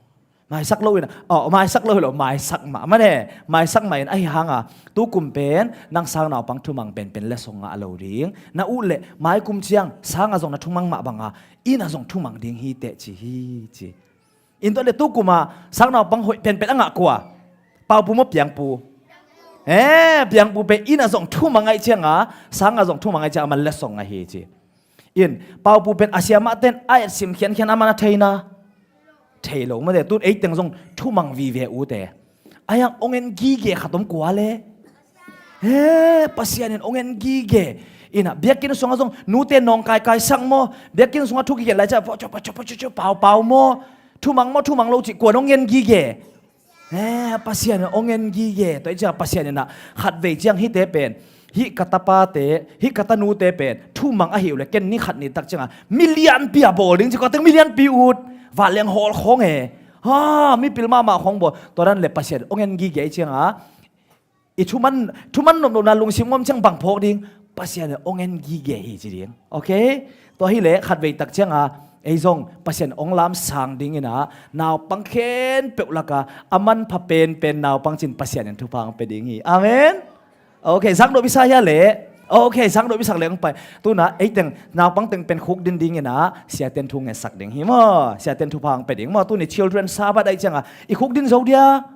Maisak lo inah, oh, maisak lo hi lo, maisak mah. Mane, maisak mah in ahi hanga, tukum pen nang sang naupang thumang penpen letsong ngah lo ding. Na ut leh maikum ciang sanga zong na thumang mah banga, innah zong thumang ding hi teh ci hi ci. In tua leh tukuma sang naupang hoih penpen a ngah kua? Paupu maw, Piangpu? Eh, Piangpu pen innah zong thumang ahih cianga, sanga zong thumang ahih cianga aman letsong ngah hi ci. In, Paupu pen a siamahte in a etsim khiankhian aman a theina. Thei lo mate, tun eiteng zong thumang vive ute. A hiang ong en gige khat om kua le. He, Pasian in ong en gige. Inah, biakinn sungah zong nute nawngkaikai sak maw. Biakinn sungah thu kigen lai ciah, paupau maw, thumang maw, thumang lo cih kua nong en gige. Eh, Pasian in ong en gige. Tua i ciang Pasian inah khatvei ciang hihte pen, hih ka tapate, hih ka tanute pen thumang ahi uh le ken ni khat ni tak cianga mi lianpi a bawl ding ci, kua teng mi lianpi ut. Vanleng hawl khawng e. Ha, mipil mahmah khawng bawl. Tua dan le Pasian in ong en gige i cianga, i thuman, thuman nopnopna lungsim ngom ciang bang phawk ding? Pasian in ong en gige hi ci ding. Okay? Tua hileh khatvei tak cianga ei zong Pasian ong lamsang dinginah naupang khempeuh laka a manpha penpen naupang cin Pasian in thupha ong pia ding hi. Amen. Okay, zaknop i sa hia leh? Okay, zaknop i sak leh ong pai. Tuna eiteng naupang teng pen khukdin dinginah siaten thu ngetsak ding hi maw? Siaten thupha ong pia ding maw? Tuni Children Sabbath ahih cianga i khukdin zo dia.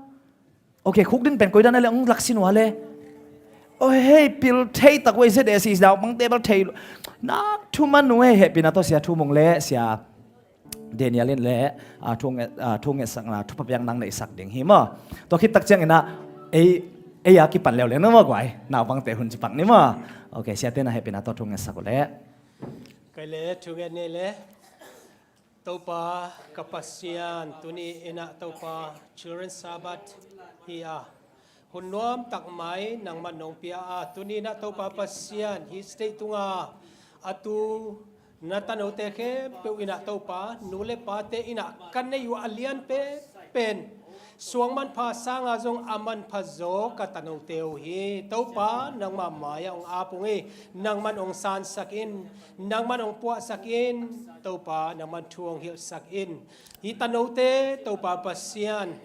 Okay, khukdin pen koidan a le ong laksi nua le. Oh, hei, pil thei tak uh ei, Z S C naupangte bel thei lo. Nak thuman uh ei, hehpihna tawh Sia Thu Mung le Sia Daniel in le, ah, thu nge-, ah, thu ngetsakna thupha piak nang neihsak ding hi maw? Tua khit tak cianginah ei, ei a kipan leuleu na maw guai? Naupangte hun ci pak ni maw? Okay, siate na hehpihna tawh thu ngetsak uh le. Kai le, thu nget ni le. Topa ka Pasian, tuni inah Topa Children Sabbath hi a, hun nuam tak mai nangman nong pia a, tuni inah Topa Pasian, hih stage tunga a tu na tanote khempeuh inah Topa, nu le pate inah ka nei uh a lian penpen, suang manpha sanga zong a manpha zaw ka tanote uh hi. Topa, nangmah mai-ah ong ap ung hi. Nangman ong sansak in, nangman ong puahsak in, Topa, nangman thu ong hilhsak in. Hih tanote, Topa Pasian,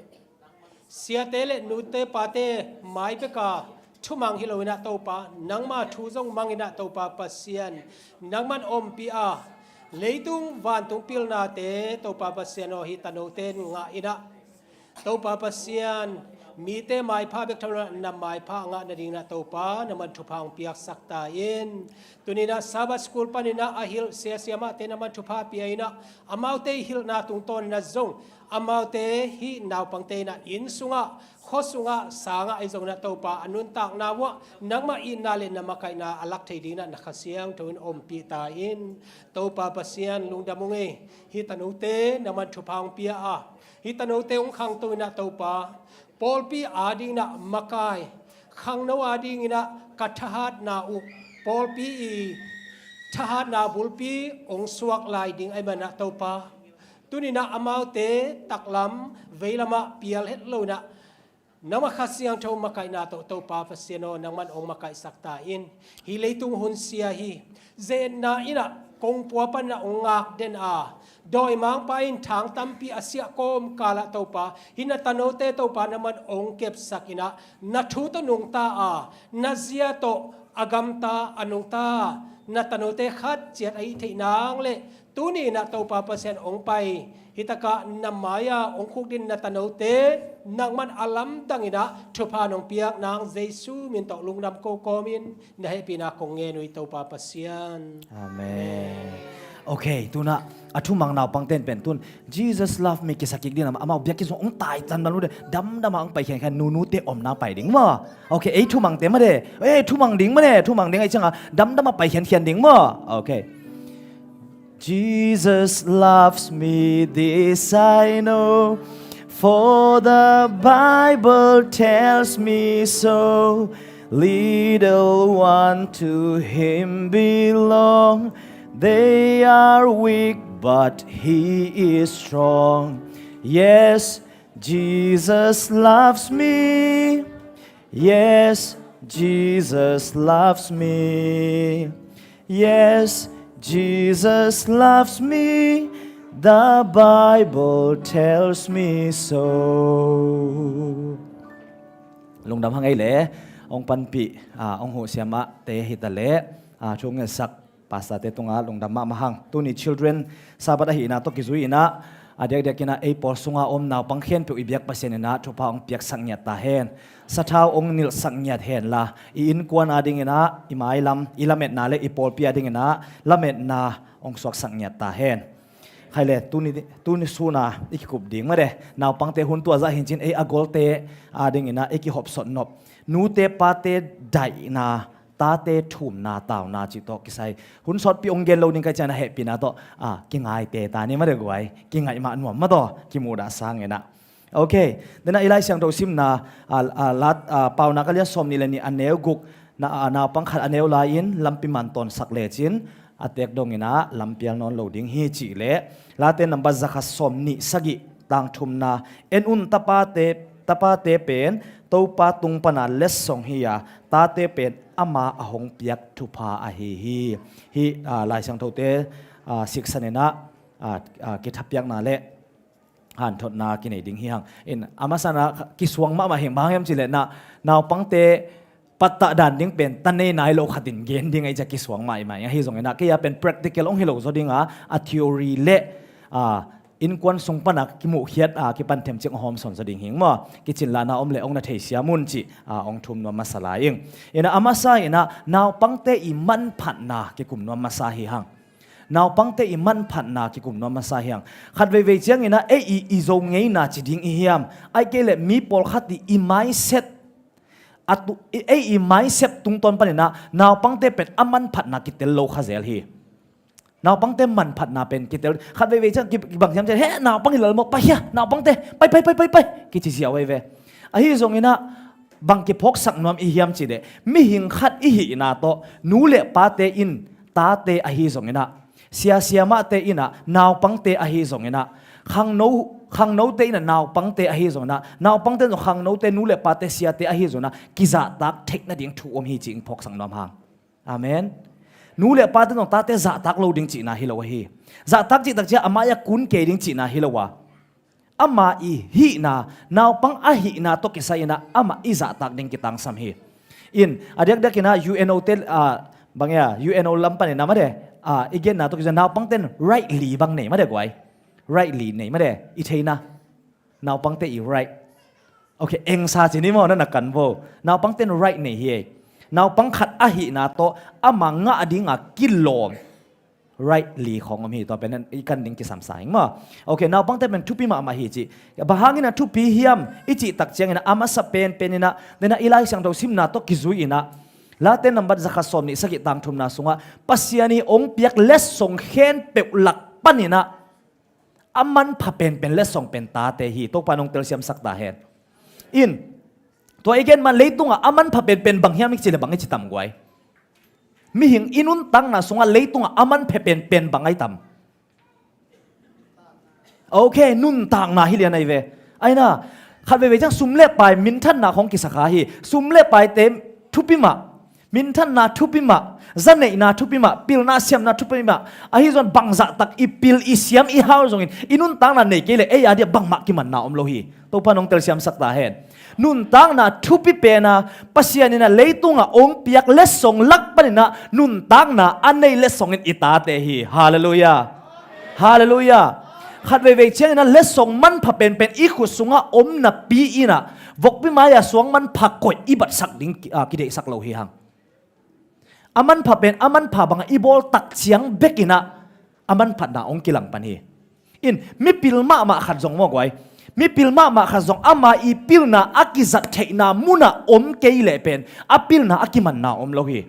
siate le nute pate mai beka thumang hi lo inah Topa, nangma thu zong mang inah Topa Pasian, nangman ompih a, leitung vantung pilnate, Topa Pasian aw, hih tanote in ngah inah Topa Pasian, mite maipha bek tham lo na maipha a ngah nading inah Topa, nangman thupha ong piaksak ta in. Tuni inah Sabbath School paninah a hilh sia siamahte nangman thupha pia inah, amaute hilhna tungtawn inah zong, amaute hih naupangte inah inn sungah, khua sungah, sangah ahi zong inah Topa, a nuntakna uah nangmah itna le na makaihna a lak thei ding inah na Kha Siangtho in ompih ta in. Topa Pasian, lungdam ung ei, hih tanote nangman thupha ong pia a, hih tanote ong khangto inah Topa, pawlpi ading inah makai, khangno ading inah ka thahatna uh, pawlpi i thahatna bulpi ong suak lai ding ahih manah Topa, tuni inah amaute taklam veilamah pial het lo inah nangmah Kha Siangtho makaihna tawh Topa Pasian aw, nangman ong makaihsak ta in. Hih leitung hun sia hi. Zetna inah kongpua paninah ong ngakden a, dawimangpa in thang tampi a siah kawmkalah Topa, hih na tanote Topa nangman ong kepsak inah, na thu tawh nungta a, na zia tawh a gamta a nungta, na tanote khat ciat ahih theih nang le, tuni inah Topa Pasian ong pai, hih takah na mai-a ong khukdin na tanote nangman a lamdang inah thupha nong piak nang Jesu min tawh lungdam ko kawmin na hehpihna kong ngen uh hi Topa Pasian. Amen. Ok, tuna a thumang naupang ten pen tun Jesus love me kisa kik ding a, amau biakinn sung hong tai tan dan lu de, damdam a hong pai khiankhian, nunute omna pai ding maw? Ok, ei thumangte mah de, ei thumang ding mah de, thumang ding a, ei ciang a damdam a pai khiankhian ding maw? Ok. Jesus loves me, this I know, for the Bible tells me so. Little one to him belong. They are weak, but he is strong. Yes, Jesus loves me. Yes, Jesus loves me. Yes, Jesus loves me. The Bible tells me so. Lungdam hang ei le, hong panpih, ah, hong huhsiamah te hi ta le, ah, thu ngetsak pastor te tungah lungdam mahmah hang. Tuni children Sabbath ahihna tawh kizui inah, a diakdiak inah ei pawl sunga om naupang khempeuh i biak Pasian inah thupha hong piaksak ngiat ta hen. Sathau hong nilhsak ngiat hen la, i innkuan a ding inah, i mailam, i lametna le i pawlpi a ding inah lametna hong suaksak ngiat ta hen. Khai le, tuni, tuni suna i kikup ding mah de, naupangte hun tua zah hincin ei a golte a ding inah i kihopsot nop, nute pate daihna, tate thumna, tauna cih tawh kisai hun sawtpi hong gen lo ding ka hih ciangin a hehpihna tawh, ah, kingaite ta ni mah de guai, kingaih mah nuam mah tawh kimuhdah sang inah. Ok, dena i Lai Siangtho simna, ah, ah, lat, ah, Paunak a lian sawm nih le nih a neu guk, na, ah, naupang khat a neu lai-in lampi man tawnsak lecin a tek dong inah lampial nawn lo ding hi cih le, Late nambat zakhat sawm nih sagih tang thumna, en un, tapate, tapate pen Topa tung pana letsong hi a, tate pen ama a hong piak thupha ahi hi. Hih, ah, Lai Siangthote, ah, siksan inah, ah, ah, kithapiakna le hanthotna kinei ding hi hang. In, a masana kisuang mahmah hing, bang hiam cih le na, naupangte pattah dan ding pen ta nei nai lo khatin gen ding a i cia kisuang mahmah ing. Ahi zong inah kei a pen practical hong hi lo zaw ding a, a theory le, ah, innkuan sung pana kimuhkhiat, ah, kipan themcik hong hawmsawn zaw ding hing maw? Kicin lahna om le hong na theisiam un cih, ah, hong thum nuam masa lai ing. Inah a masa inah naupangte i manphatna kikum nuam masa hi hang. Naupangte i manphatna kikum nuam masa hi hang. Khat veivei ciang inah ei i, i Zo ngeina ci ding i hiam, ai kei le mi pawlkhat i, i mindset, a tu, i, ei i mindset tungtawn pan inah naupangte pen a manphatna kitel lo kha zel hi. Naupangte manphatna pen kitel, khat veivei ciang ki, kibang hiam ciang, he, naupang hi lel maw, pai hia, naupangte, pai, pai, pai, pai, pai, kici ziau veve. Ahi zong inah bang kiphawksak nuam i hiam cih le, mihing khat i hihna tawh nu le pate in tate ahi zong inah, sia siamahte inah naupangte ahi zong inah, khangno, khangnote inah naupangte ahi zong inah, naupangte zong khangnote, nu le pate, siate ahi zong inah kizahtak theih nading thu om hi cih ing phawksak nuam hang. Amen. Nu le pate zong tate zahtak lo ding cihna hi lo ahi. Zahtak cih tak ciang a mai-ah kun kei ding cihna hi lo a, ama i hihna, naupang a hihna tawh kisai inah amah i zahtak ding kitangsam hi. In, a diakdiak inah U N O te, ah, bang ia, U N O lam pan inah mah de, ah, i genna tawh kisai naupangten right li bang nei mah de guai. Right li nei mah de, i theihna. Naupangte i right. Ok, engsa ci ni maw, na na kan vo. Naupangten right nei hi ei. Naupang khat a hihna tawh ama ngah dinga kilawm right li khawng om hi, tua pen i kan ding kisam sa ing maw? Ok, naupangte pen thupi mahmah hi ci. Bang hangin a thupi hiam i cih tak ciang inah a masa penpen inah, dena i Lai Siangtho simna tawh kizui inah, Late nambat zakhat sawm nih sagih tang thumna sungah Pasian i hong piak letsong khempeuh lak pan inah a manpha penpen letsong pen tate hi. Topa nong telsiamsak ta hen. In, tua i gen man leitungah a manpha penpen bang hiam i cih le bang i ci tam guai? Mihing i nuntakna sungah leitungah a manpha penpen bang ai tam? Ok, nuntakna hi lian ai ve. Aina, khat veivei ciang sum le pai minthanna khawng kisa kha hi. Sum le paite thupi mah, minthanna thupi mah, zaneihna thupi mah, pilna siamna thupi mah. Ahi zong bangzah tak i pil, i siam, i hau zongin i nuntakna nei kei le ei a dia bangmah kimanna om lo hi. Topa nong telsiamsak ta hen. Nuntakna thupi pena Pasian in a leitunga ong piak letsong lak paninah nuntakna a nei letsongin i tate hi. Halleluiah. Halleluiah. Khat veivei ciangin a letsong manpha penpen i khut sungah om napi inah vokpi mai-a suang manpha koih i batsak ding ki, a, kideihsak lo hi hang. A manpha pen a manpha bangah i bawl tak ciang bekinah a manphatna hong kilang pan hi. In, mipil mahmah khat zong maw guai, mipil mahmah khat zong ama i pilna a kizat theihna munah om kei leh pen a pilna a kimanna om lo hi.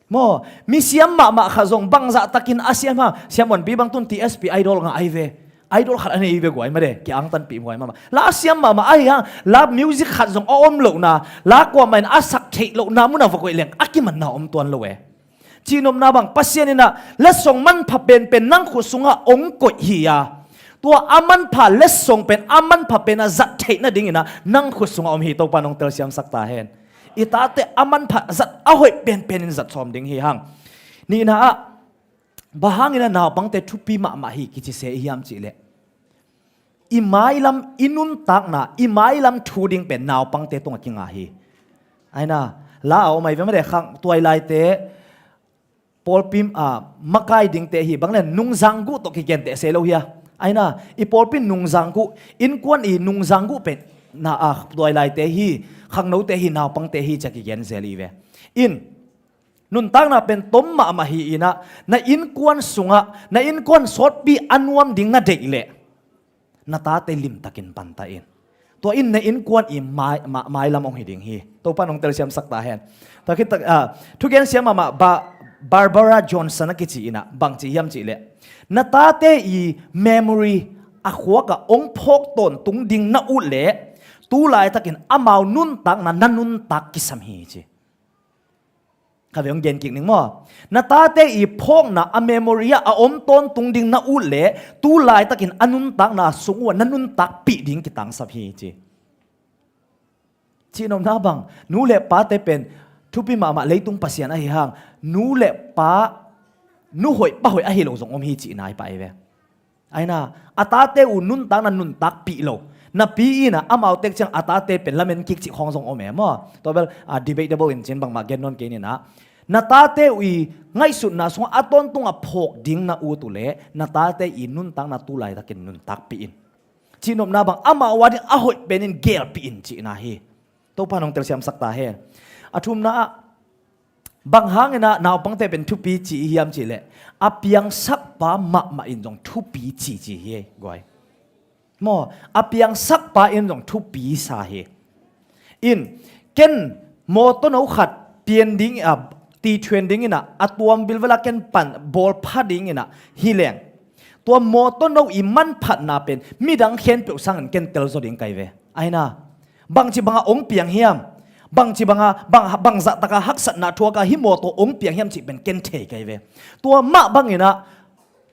Maw, misiam mahmah khat zong bangzah takin a siam ha, siam wanpi bang tun T S P idol ngah ai ve. Idol khat a nei ve guai mah de, ki-angtanpih guai mahmah. La a siam mahmah ahi hang, la music khat zong a om lohna, la kuamah in a sak theih lohna munah va koih leng a kimanna om tuan lo e. Cihnopna bang, Pasian in ah letsong manpha penpen nang khut sungah hong koih hi a, tua a manpha letsong pen a manpha pen a zat theih nadingin ah nang khut sungah om hi. Topa nong telsiamsak ta hen. I tate a manpha zat a hoih penpen in zat sawm ding hi hang. Nihna ah, bang hangin ah naupangte thupi mahmah hi kici se i hiam cihleh, i mailam, i nuntakna, i mailam thu ding pen naupangte tungah kinga hi. Aina, la a om ai ve mah de, khang tuailaite pawlpi, a, makai dingte hi, bang le nungzang guh tawh kigenteh se lo hi a. Aina, i pawlpi nungzang guh, innkuan i nungzang guh pen na, a, tuailaite hi, khangnote hi, naupangte hi ci-a kigen zel i ve. In, nuntakna pen tom mahmah hi in ah, na innkuan sungah, na innkuan sawtpi a nuam ding na deih leh, na tate limtakin panta in. Tua in na innkuan i mai, ma, mailam hong hi ding hi. Topa nong telsiamsak ta hen. Tua khit tak, ah, thugen siam mahmah Ba, Barbara Johnson a kici in ah, bang ci hiam cihleh, na tate i memory a khuak ah hong phawk tawntung ding na ut leh, tu laitakin amau nuntakna na nuntak kisam hi ci. Kha ve hong gen kik ning maw. Na tate i phawkna a memory ah a om tawntung ding na ut leh, tu laitakin a nuntakna sung uh ah na nuntakpih ding kitangsap hi ci. Cihnopna bang, nu le pate pen thupi mahmah leitung pasian ahi hang, nu le pa, nu hoih pa hoih ahi lo zong om hi cihna hi pah hi ve. Aina, a tate uh nuntakna nuntakpih lo. Napi in ah amau tek ciang a tate pen lamen kik cih khawng zong om e maw. Tua bel, ah, debatable in cin bangmah gen nawn kei ning ah. Na tate uh i ngaihsutna sungah a tawntung a phawk ding na ut uh leh, na tate i nuntakna tu laitakin nuntakpih in. Cihnopna bang, amau a ding a hoih pen in gelpih in cihna hi. Topa nong telsiamsak ta hen. A thumna ah, bang hangin ah naupangte pen thupi ci i hiam cihleh, a piangsakpa mahmah in zong thupi ci ci hi guai. Maw, a piangsakpa in zong thupi sa hi. In, ken mawtaw no khat pian ding, a, ti thuan dingin ah, a tuam bilvela ken pan bawl pha dingin ah hi leng, tua mawtaw no i manphatna pen midang khempeuh sangin ken tel zaw ding kai ve. Aina, bangci banga ong piang hiam? Bangci banga, bang, bangzah taka haksatna thuaka hih mawtaw ong piang hiam cih pen ken thei kai ve. Tua mah bangin ah,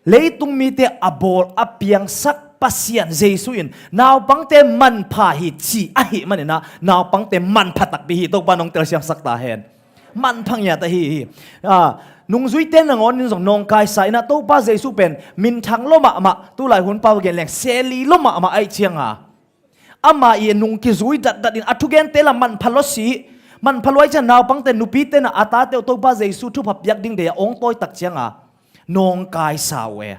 leitung mite a bawl a piangsak Pasian Jesu in naupangte manpha hi ci ahih manin ah, naupangte manpha takpi hi. Topa nong telsiamsak ta hen. Manpha ngiat ahi hi. Ah, nungzuite nangawn in zong nawngkaisa in ah Topa Jesu pen minthang lua mahmah, tulai hun pau gen leng seli lua mahmah ahih cianga, ama i nung kizui datdat in a thugente la manpha lua si, manpha lua ahih ciang naupangte, nupite na a tate uh Topa Jesu thupha piak ding deih a ong tawi tak cianga nawngkaisa uh e.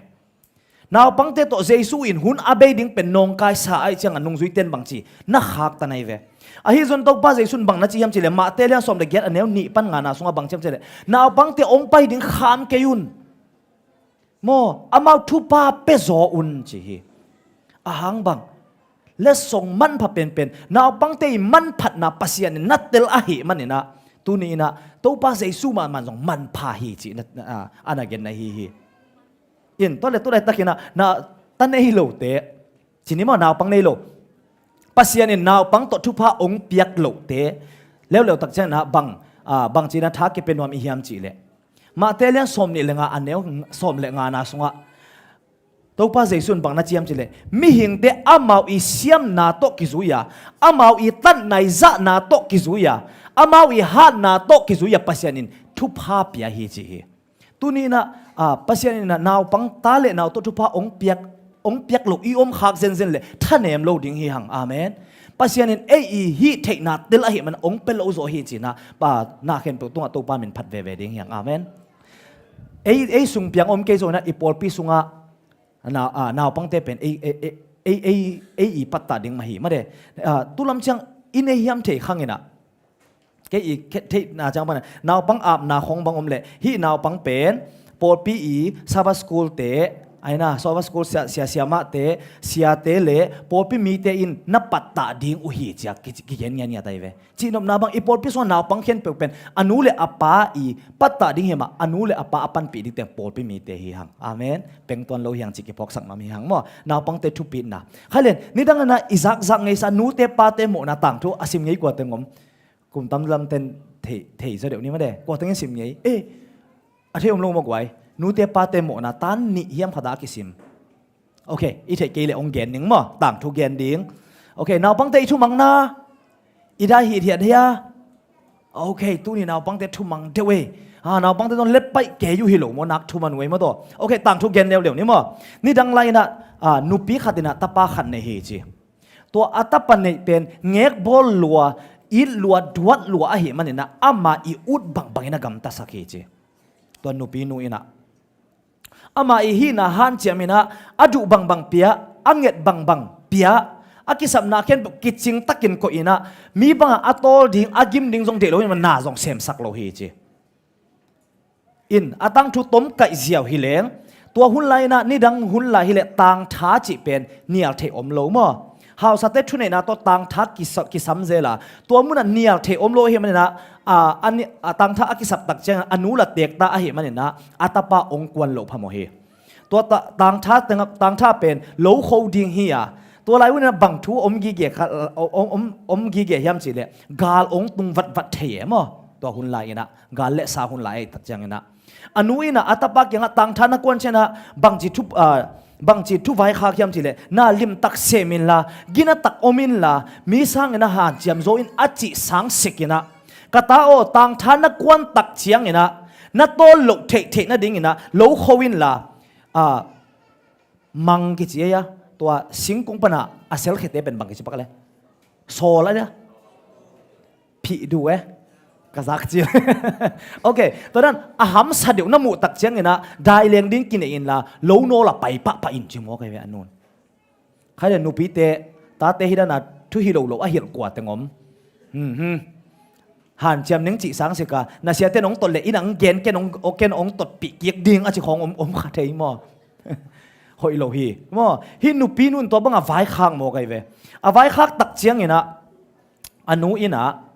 Naupangte tawh Jesu in hun a bei ding pen nawngkaisa ahih cianga nungzuite in bangci na khaktan ahi ve. Ahi zong Topa Jesu in bang na ci hiam cihleh, Mate lian sawm le giat a neu nih pan ngana sungah bang ci hiam cihleh, naupangte ong pai ding kham kei un. Maw, amau thupha pia zaw un ci hi. Ahang bang, letsong manpha penpen, naupangte i manphatna Pasian in na tel ahih manin ah, tuni in ah Topa Jesu mahmah zong manpha hi cih na, na, a, a na genna hi hi. In, tua le tulai takin ah, na ta nei lote, ci ni maw, naupang nei lo, Pasian in naupang tawh thupha ong piak lote, leuleu tak ciangin ah bang, a, bangci na tha kipia nuam i hiam cihleh, Mate lian sawm nih le nga a neu sawm le ngana sungah Topa Jesu in bang na ci hiam cihleh, mihingte amau i siamna tawh kizui a, amau i tatnai zahna tawh kizui a, amau i hatna tawh kizui a Pasian in thupha pia hi ci hi. Tuni in ah, a, Pasian in ah naupang ta le nau tawh thupha ong piak, ong piak lo i om khak zenzen leh thanem lo ding hi hang. Amen. Pasian in ei i hih theihna tel ahih man ong pia lo zaw hi cihna, pa, na khempeuh tungah Topa min phat veve ding hi hang. Amen. Ei, ei sung piang om kei zaw in ah i pawlpi sungah nau, a, naupangte pen ei, ei, ei, ei, ei, ei i pattah ding mah hi mah de. A, tulam ciang i nei hiam thei khang in ah, kei i khe-, theihna ciang pan ah, naupang apna khong bang om leh, hih naupang pen Pawlpi i Sabbath school te, aina Sabbath school sia, sia, siamahte, siate le pawlpi mite in na pattah ding uh hi ci-a ki, kigen ngiatngiat ahi ve. Cihnopna bang i pawlpi sungah naupang khempeuh pen a nu le a pa i pattah ding hi mah, a nu le a pa a panpih ding teng pawlpi mite hi hang. Amen. Pengtuan lo hi hang ci kiphawksak nuam hi hang maw. Naupangte thupitna. Khaile, nidang ina i zakzak ngeisa nute pate mawhna tangthu a sim ngei kua teng om. Kum tam lam ten thei, thei zaw deuh ni mah de. Kua teng in sim ngei. Eh, a thei om lo maw guai. Nute pate mawhna tan nih hiam khat a kisim. Ok, i theih kei le ong gen ding maw, tangthu gen ding. Ok, naupangte i thumangna i dai hithiat hia? Ok, tuni naupangte thumang deuh ei. Ha, naupangte zong let paih kei uh hi lo maw, nak thuman uh ei maw taw. Ok, tangthu gen leuleu ni maw. Nidang lai ina, a, nupi khat ina tapa khat nei hi ci. Tua a tapa neih pen ngekbawl lua, it lua, duat lua ahih manina ama i ut bangbang ina gamtasak hi ci. Tua nupi nu ina ama i hihna hanciam ina a duh bangbang pia, a nget bangbang pia, a kisapna khempeuh kicing takin koih ina mi banga a tawl ding, a gim ding zong deih lo hi, na zong semsak lo hi ci. In a tangthu tom kaih ziau hi leng, tua hun lai ina nidang hun lai hi le tangtha cih pen nial thei om lo maw? Hausate thuneihna tawh tangtha kisa-, kisam zel a, tua munah nial thei om lo ahih manina, a, a ni-, a tangtha a kisap tak ciangin a nu la tekta ahih manina a tapa ong kuan loh phamawh hi. Tua ta-, tangtha tengah, tangtha pen lo kho ding hi a, tua lai unina bang thu om gige kha, om, om, om gige hiam cih leh gal ong tung vatvat thei e maw? Tua hun lai ina, gal le sa hun lai ei tak ciang ina a nu ina a tapa kiangah tangtha na kuan ciangina bangci thu, a, bangci thu vaikhak hiam cih leh na limtak sem inla, ginatak om inla, mi sangina hanciam zo in a cih sang sik ina, ka ta aw, tangtha na kuan tak ciangina na tawl loh theihtheih nadingina lo kho inla, a, mang kici ei a, tua singkung pana a selkhete pen bang kici pak le? Sawl a dia? Phih duh e. Ka zak cil. Ok, tua dan a hamsa deuh na muh tak ciangina dai leng ding kinei inla lo nawl a pai pahpah in ci maw kai ve a nun. Khai le nupite, tate hi dana thu hi lo lo a hilh kua teng om. Hmm, hmm. Hanciam ning cih sang sika, na siate nong tot le ina ang gen ken ong, ken ong totpih kik ding a ci khawng om, om kha thei maw? Hoih lo hi. Maw, hih nupi nun tua banga vaikhak maw kai ve. A vaikhak tak ciangina a nu ina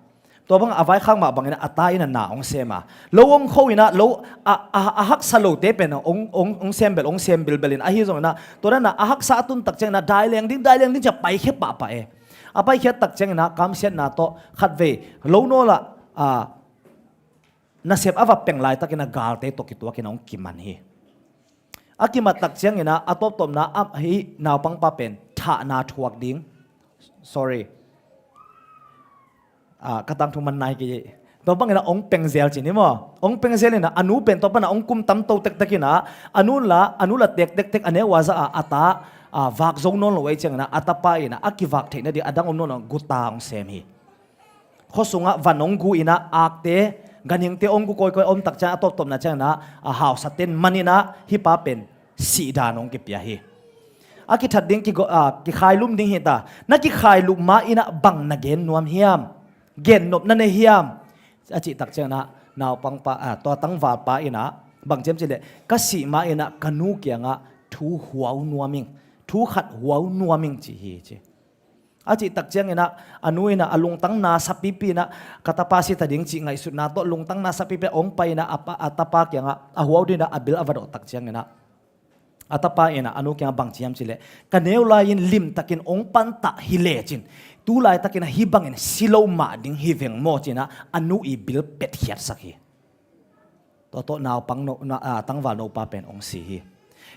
tua banga a vaikhak mah bangina a ta ina na ong sem a, lo om kho ina lo a, a, a haksa lote pen ong, ong, ong sem bel, ong sem bilbel in ahi zongina tua dana a haksa a tun tak ciangina dai leng ding, dai leng ding cia paikhia pahpah e. A paikhiat tak ciangina kamsiatna tawh khatvei lo nawla, a, nasep a va peng laitakina galte tawh kituakina hong kiman hi. A kimat tak ciangina a tawptawpna a hi naupangpa pen thahna thuak ding. Sorry. A, ka tangthu man nai kei. Tua bangina ong pengzel cin hi maw? Ong pengzel ina a nu pen tua pana ong kum tam to tektekina a nu la, a nu la tek tektek a neu a za a, a ta, a, vak zo nawn lo ei ciangina a tapa ina a kivak theihna ding a dang om nawn lo guta ong sem hi. Khuasungah van ong gu ina akte, ganhingte ong gu kawikawi a om tak ciang a tawptawpna ciangina a hausaten manina hih pa pen sihdan ong kipia hi. A kithat ding kigo-, a, kikhailum ding hita. Na kikhailum ma ina bang na gen nuam hiam? Gennop na nei hiam? A cih tak ciangina naupangpa, a, tua tangvalpa ina bang ciam cileh ka sih ma ina ka nu kiangah thu huau nuam ing, thu khat huau nuam ing ci hi ci. A cih tak ciangina a nu ina a lungtang na sapipi ina ka tapa si ta ding cih ngaihsutna tawh lungtang na sapipi ong pai ina a pa, a tapa kiangah a huau dina a bil a va dawh tak ciangina a tapa ina a nu kiangah bang ci hiam cileh ka neu lai-in limtakin ong pantah hi lecin tu laitakin a hih bangin si lo mah ding hi veng maw cina a nu i bil petkhiatsak hi. Tua tawh naupang no, na, a, tangval nopa pen ong si hi.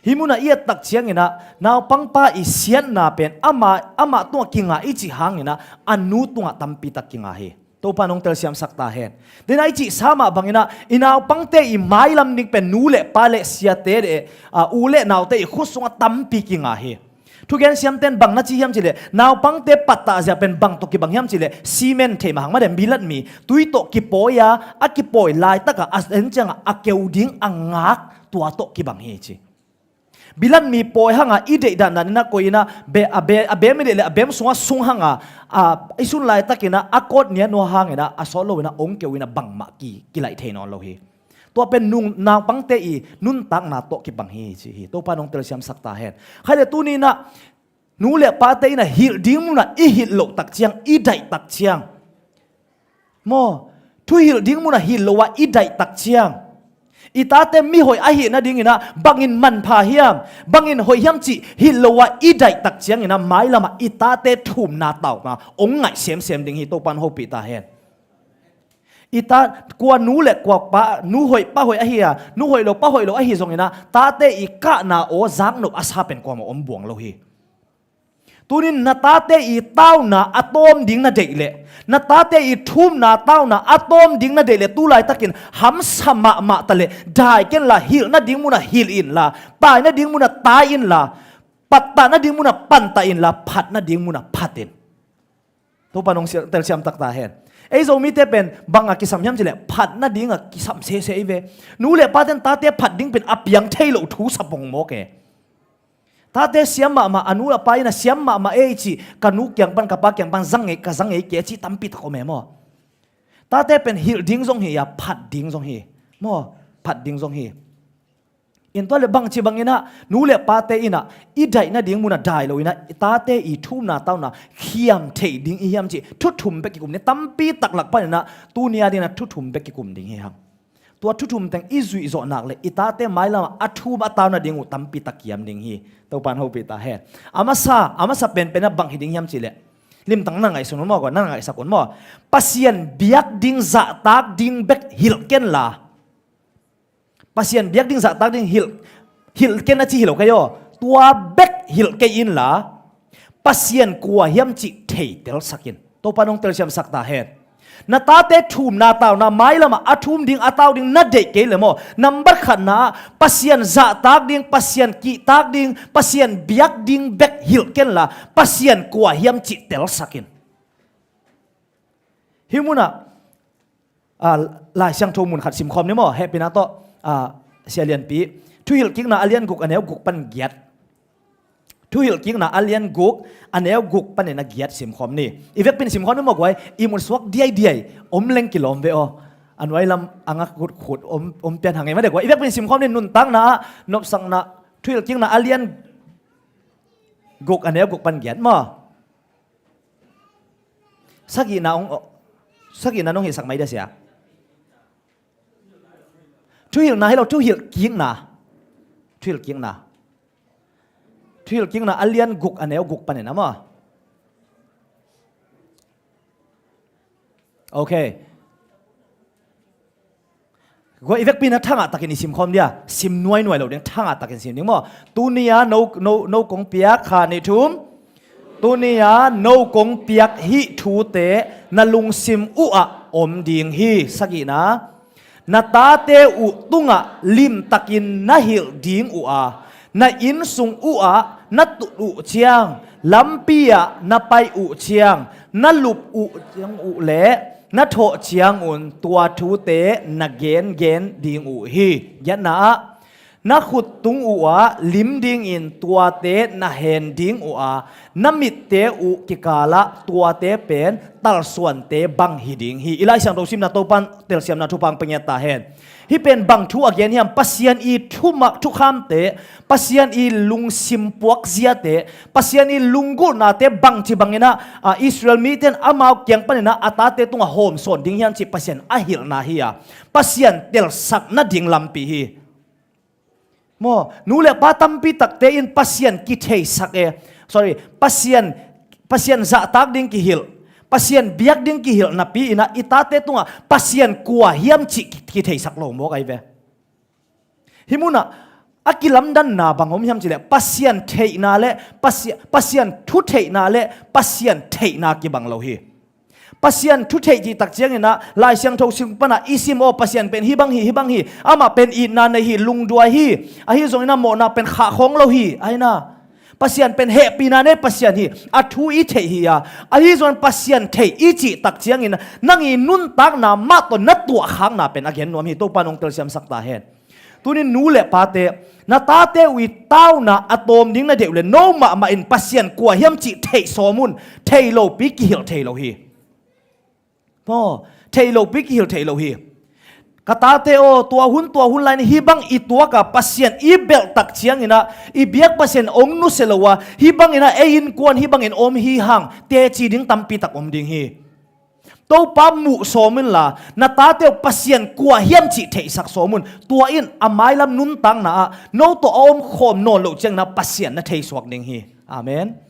Hih muna i et tak ciangina naupangpa i siatna pen ama, amah tungah kinga i cih hangina a nu tungah tampitak kinga hi. Topa nong telsiamsak ta hen. Dena i cih sa mah bangina i naupangte i mailam ding pen nu le pa le siate le, a, u le naute i khut sungah tampi kinga hi. Thugen siamten bang na ci hiam cileh naupangte pattah zia pen bang tawh kibang hiam cileh cement thei mahang made bilat mi tui tawh kipawi a, a kipawi laitaka a en cianga a keu ding a ngak tua tawh kibang hi ci. Bilat mi pawi hanga i deih dandan ina koi ina be, a be, a bem i deih le a bem sunga sung hanga, a, i sun laitakina a kawt nia nua hangina a sawt lo ina ong keu ina bangmah ki, kilaih thei nawn lo hi. Tua pen nung naupangte i nuntakna tawh kibang hi ci hi. Topa nong telsiamsak ta hen. Khaile tuni inah nu le pate inah hilh ding munah i hilh loh tak ciang, i daih tak ciang, maw, thuhilh ding munah hilh lo ah i daih tak ciang, i tate mihoih ahih nadinginah bangin manpha hiam, bangin hoih hiam cih hilh lo ah i daih tak cianginah mailamah i tate thumna tauna ong ngaih semsem ding hi. Topan hopih ta hen. I ta, kua nu le kua pa, nu hoih pa hoih ahi a, nu hoih lo pa hoih lo ahi zonginah tate i kahna aw zaknop a sa pen kuamah om buang lo hi. Tunin na tate i tauna a tawm ding na deih leh, na tate i thumna tauna a tawm ding na deih leh, tu laitakin hamsa mahmah ta leh dai kenla, hilh nading munah hilh inla, tai nading munah tai inla, pattah nading munah pantah inla, phat nading munah phat in. Topa nong sial, telsiam takta hen. Ei Zomite pen banga kisam hiam cileh phat nadinga kisam sese i ve. Nu le paten tate phat ding pen a piang thei loh thu sapong mawk e. Tate siam mahmah, a nu a pa in a siam mahmah ei cih, ka nu kiang pan, ka pa kiang pan, zang ngei, ka zang ngei kei cih tampi tak om e maw. Tate pen hilh ding zong hi a, phat ding zong hi. Maw, phat ding zong hi. In tua le bangci banginah, nu le pate inah, i daih nading munah dai lo inah, i tate i thumna tauna khiam theih ding i hiam cih, thuthum bek kikum ding, tampi tak lak paninah, tunia dinah thuthum bek kikum ding hi hang. Tua thuthum teng i zuih zawh nak le i tate mailamah a thum a tau nading uh tampi tak kiam ding hi. Topan hopih ta hen. A masa, a masa penpenah bang hi ding hiam cihleh, limtang na ngaihsun un maw ko, na ngaihsak un maw. Pasian biak ding zahtak ding bek hilh kenla. Pasian biak ding zahtak ding hilh, hilh ken a ci hi lo kei aw. Tua bek hilh kei inla, Pasian kua hiam cih thei telsak in. Topa nong telsiamsak ta hen. Na tate thumna tauna mailamah a thum ding a tau ding na deih kei le maw. Nambat khatna ah Pasian zahtak ding, Pasian kihtak ding, Pasian biak ding bek hilh kenla, Pasian kua hiam cih telsak in. Hih munah, ah, Lai Siangtho mun khat simkhawm ni maw, hehpihna tawh, ah, Sia Lianpi. Thuhilhkikna a lian guk a neu guk pan giat. Thuhilhkikna a lian guk a neu guk panin a giat simkhawm ni. I vekpin simkhawm ni maw guai, i mun suak diaidiai, om leng kilawm ve aw. A nuai lam a ngak khut khut, om, om pian hang ei mah dek guai. I vekpin simkhawm ni nuntakna ah, nopsakna, thuhilhkikna a lian guk a neu guk pan giat maw. Sagihna ong, sagihna nong hilhsak mai dia sia. Thuhilhna hi lo, thuhilhkikna. Thuhilhkikna. Thuhilhkikna a lian guk a neu guk panin a maw. Ok. Guai i vekpi na thangah takin i simkhawm dia. Sim nuainuai lo ding, thangah takin sim ding maw. Tuni-a no, no, no kong piak kha ni thum. Tuni-a no kong piak hih thute na lungsim uhah om ding hi. Sagihna. Na tate uh tungah limtakin na hilh ding uh a, na innsung uhah na tut uh ciang, lampi-ah na pai uh ciang, na lup uh ciang uh le na thawh ciangun tua thute na gengen ding uh hi. Giatna ah, na khut tung uhah lim dingin tuate na hen ding uh a, na mitte uh kikalah tuate pen talsuante bang hi ding hi. I Lai Siangtho simna Topan telsiamna thupha ong pia ngiat ta hen. Hih pen bang thu a gen hiam, Pasian i thumak thukhamte, Pasian i lungsim puakziate, Pasian i lunggulhnate bangci banginah, a, Israel mite in amau kiang paninah a tate tungah hawmsawn ding hiam cih Pasian a hilhna hi a, Pasian telsak nading lampi hi. Maw, nu le pa tampi takte in Pasian kitheisak e. Sorry, Pasian, Pasian zahtak ding kihilh, Pasian biak ding kihilh napi inah i tate tungah Pasian kua hiam cih ki-, kitheisak lo mawk ahi ve. Hih munah a kilamdanna bang om hiam cihleh, Pasian theihna le Pasian, Pasian thu theihna le Pasian theihna kibang lo hi. Pasian thu theih cih tak cianginah Lai Siangtho sim panah i sim aw, Pasian pen hih bang hi, hih bang hi, amah pen itna nei hi, lungduai hi, ahi zonginah mawhna pen khahkhawng lo hi, ahi na. Pasian pen hehpihna nei Pasian hi, a thu i theih hi a, ahi zongin Pasian theih i cih tak ciangin nang i nuntakna mah tawh na tuahkhakna pen a gen nuam hi. Topa nong telsiamsak ta hen. Tunin nu le pate, na tate uh i tauna a tawm ding na deih uh le, no mahmah in Pasian kua hiam cih theih sawm un, thei lopi kihilh thei lo hi. Maw, thei lopi kihilh thei lo hi. Ka tate aw, tua hun tua hun lai-in hih bang i tuak a, Pasian i belh tak ciangin ah, i biak Pasian hong nusia lo a, hih bangin ah ei innkuan hih bangin om hi hang, teci ding tampi tak om ding hi. Topa muh sawm inla, na tate uh Pasian kua hiam cih theihsak sawm un. Tua in a mailam nuntakna ah no tawh a omkhawm nawn loh ciangin ah Pasian na theisuak ding hi. Amen.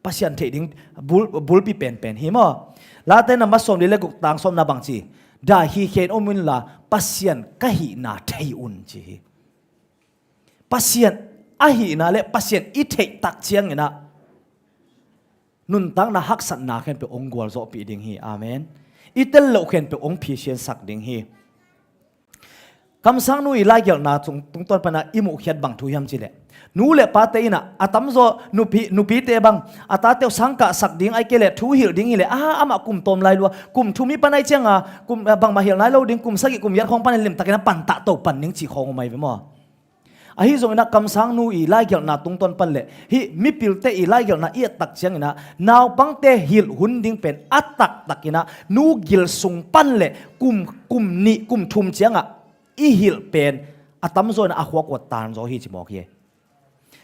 Pasian theih ding bul, bulpi penpen hi maw. Late namba sawmli le guk, tang sawmna bang ci? Dai hikhia in om inla, Pasian ka hihna thei un, ci hi. Pasian a hihna le Pasian i theih tak ciangin ah nuntakna haksatna khempeuh hong gualzawhpih ding hi. Amen. I tel loh khempeuh hong phisiansak ding hi. Kamsangnu i laigelhna tung, tungtawn pana i muhkhiat bang thu hiam cileh, nu le pate in ah a tamzaw nupi, nupite bang a tate uh sangkahsak ding, ahih kei leh thu hilh ding hileh, a, amah kum tawm lai lua, kum thum i pan ahih cianga kum, bangmah hilh nai lo ding, kum sagih kum giat khawng pan limtakin a pantah to pan ding cih khawng om ahi ve maw. Ahi zongin ah kamsangnu i laigelhna tungtawn pan le hih mipilte i laigelhna i et tak ciangin ah naupangte hilh hun ding pen a taktakin ah nu gil sung pan le kum, kum nih kum thum ciangah i hilh pen a tamzaw in ah a khuak uh a tanzaw hi ci mawk hi.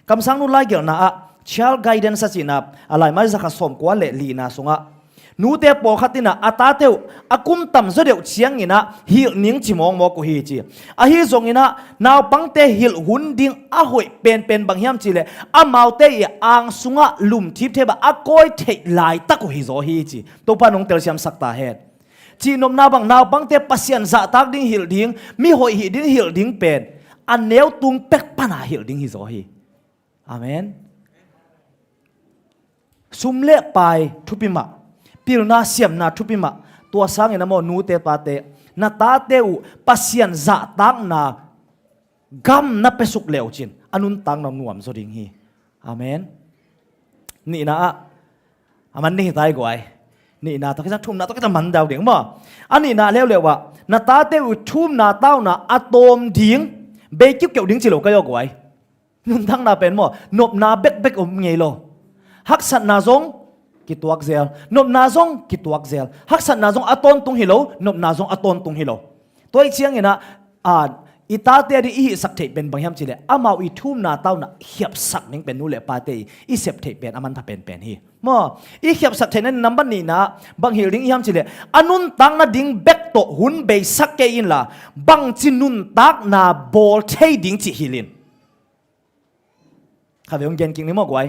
Kamsangnu laigelhna ah child guidance a cihna a laimai zakhat sawmkua le lina sungah nute pawlkhat in ah a tate uh a kum tamzaw deuh ciangin ah hilh ning ci mawkmawk uh hi ci. Ahi zongin ah naupangte hilh hun ding a hoih penpen bang hiam cihleh, amaute i ang sungah lumthip thei bang a kawi theih laitak uh hizaw hi ci. Topa nong telsiamsak ta hen. Cihnopna bang naupangte Pasian zahtak ding hilh ding, mi hoih hih ding hilh ding pen a neu tung pek pana hilh ding hizaw hi. Amen. Sum le pai thupi mah, pilna siamna thupi mah. Tua sangin a maw, nute pate, na tate uh Pasian zahtakna gam na piasuk le uh cin a nuntakna nuamzaw ding hi. Amen. Nihna ah, a man ni hi tai guai. Nihna tawh kisang thumna tawh kisang man dau ding maw. A nihna leuleu ah, na tate uh thumna tauna a tawm ding, bei kiukiau ding ci lo ka hi aw guai. Nuntakna pen maw, nopna bekbek om ngei lo. Haksatna zong kituak zel, nopna zong kituak zel. Haksatna zong a tawntung hi lo, nopna zong a tawntung hi lo. Tua ih ciangin ah, a, i tate ading i hihsak theih pen bang hiam cihleh, amau i thumna tauna khiapsak ding pen nu le pate i, i sep theih pen a manpha penpen hi. Maw, i khiapsak theihna number nihna bang hilh ding i hiam cihleh, a nuntakna ding bek tawh hun beisak kei inla, bangci nuntakna bawl thei ding cih hilh in. Kha ve hong gen kik ni maw guai.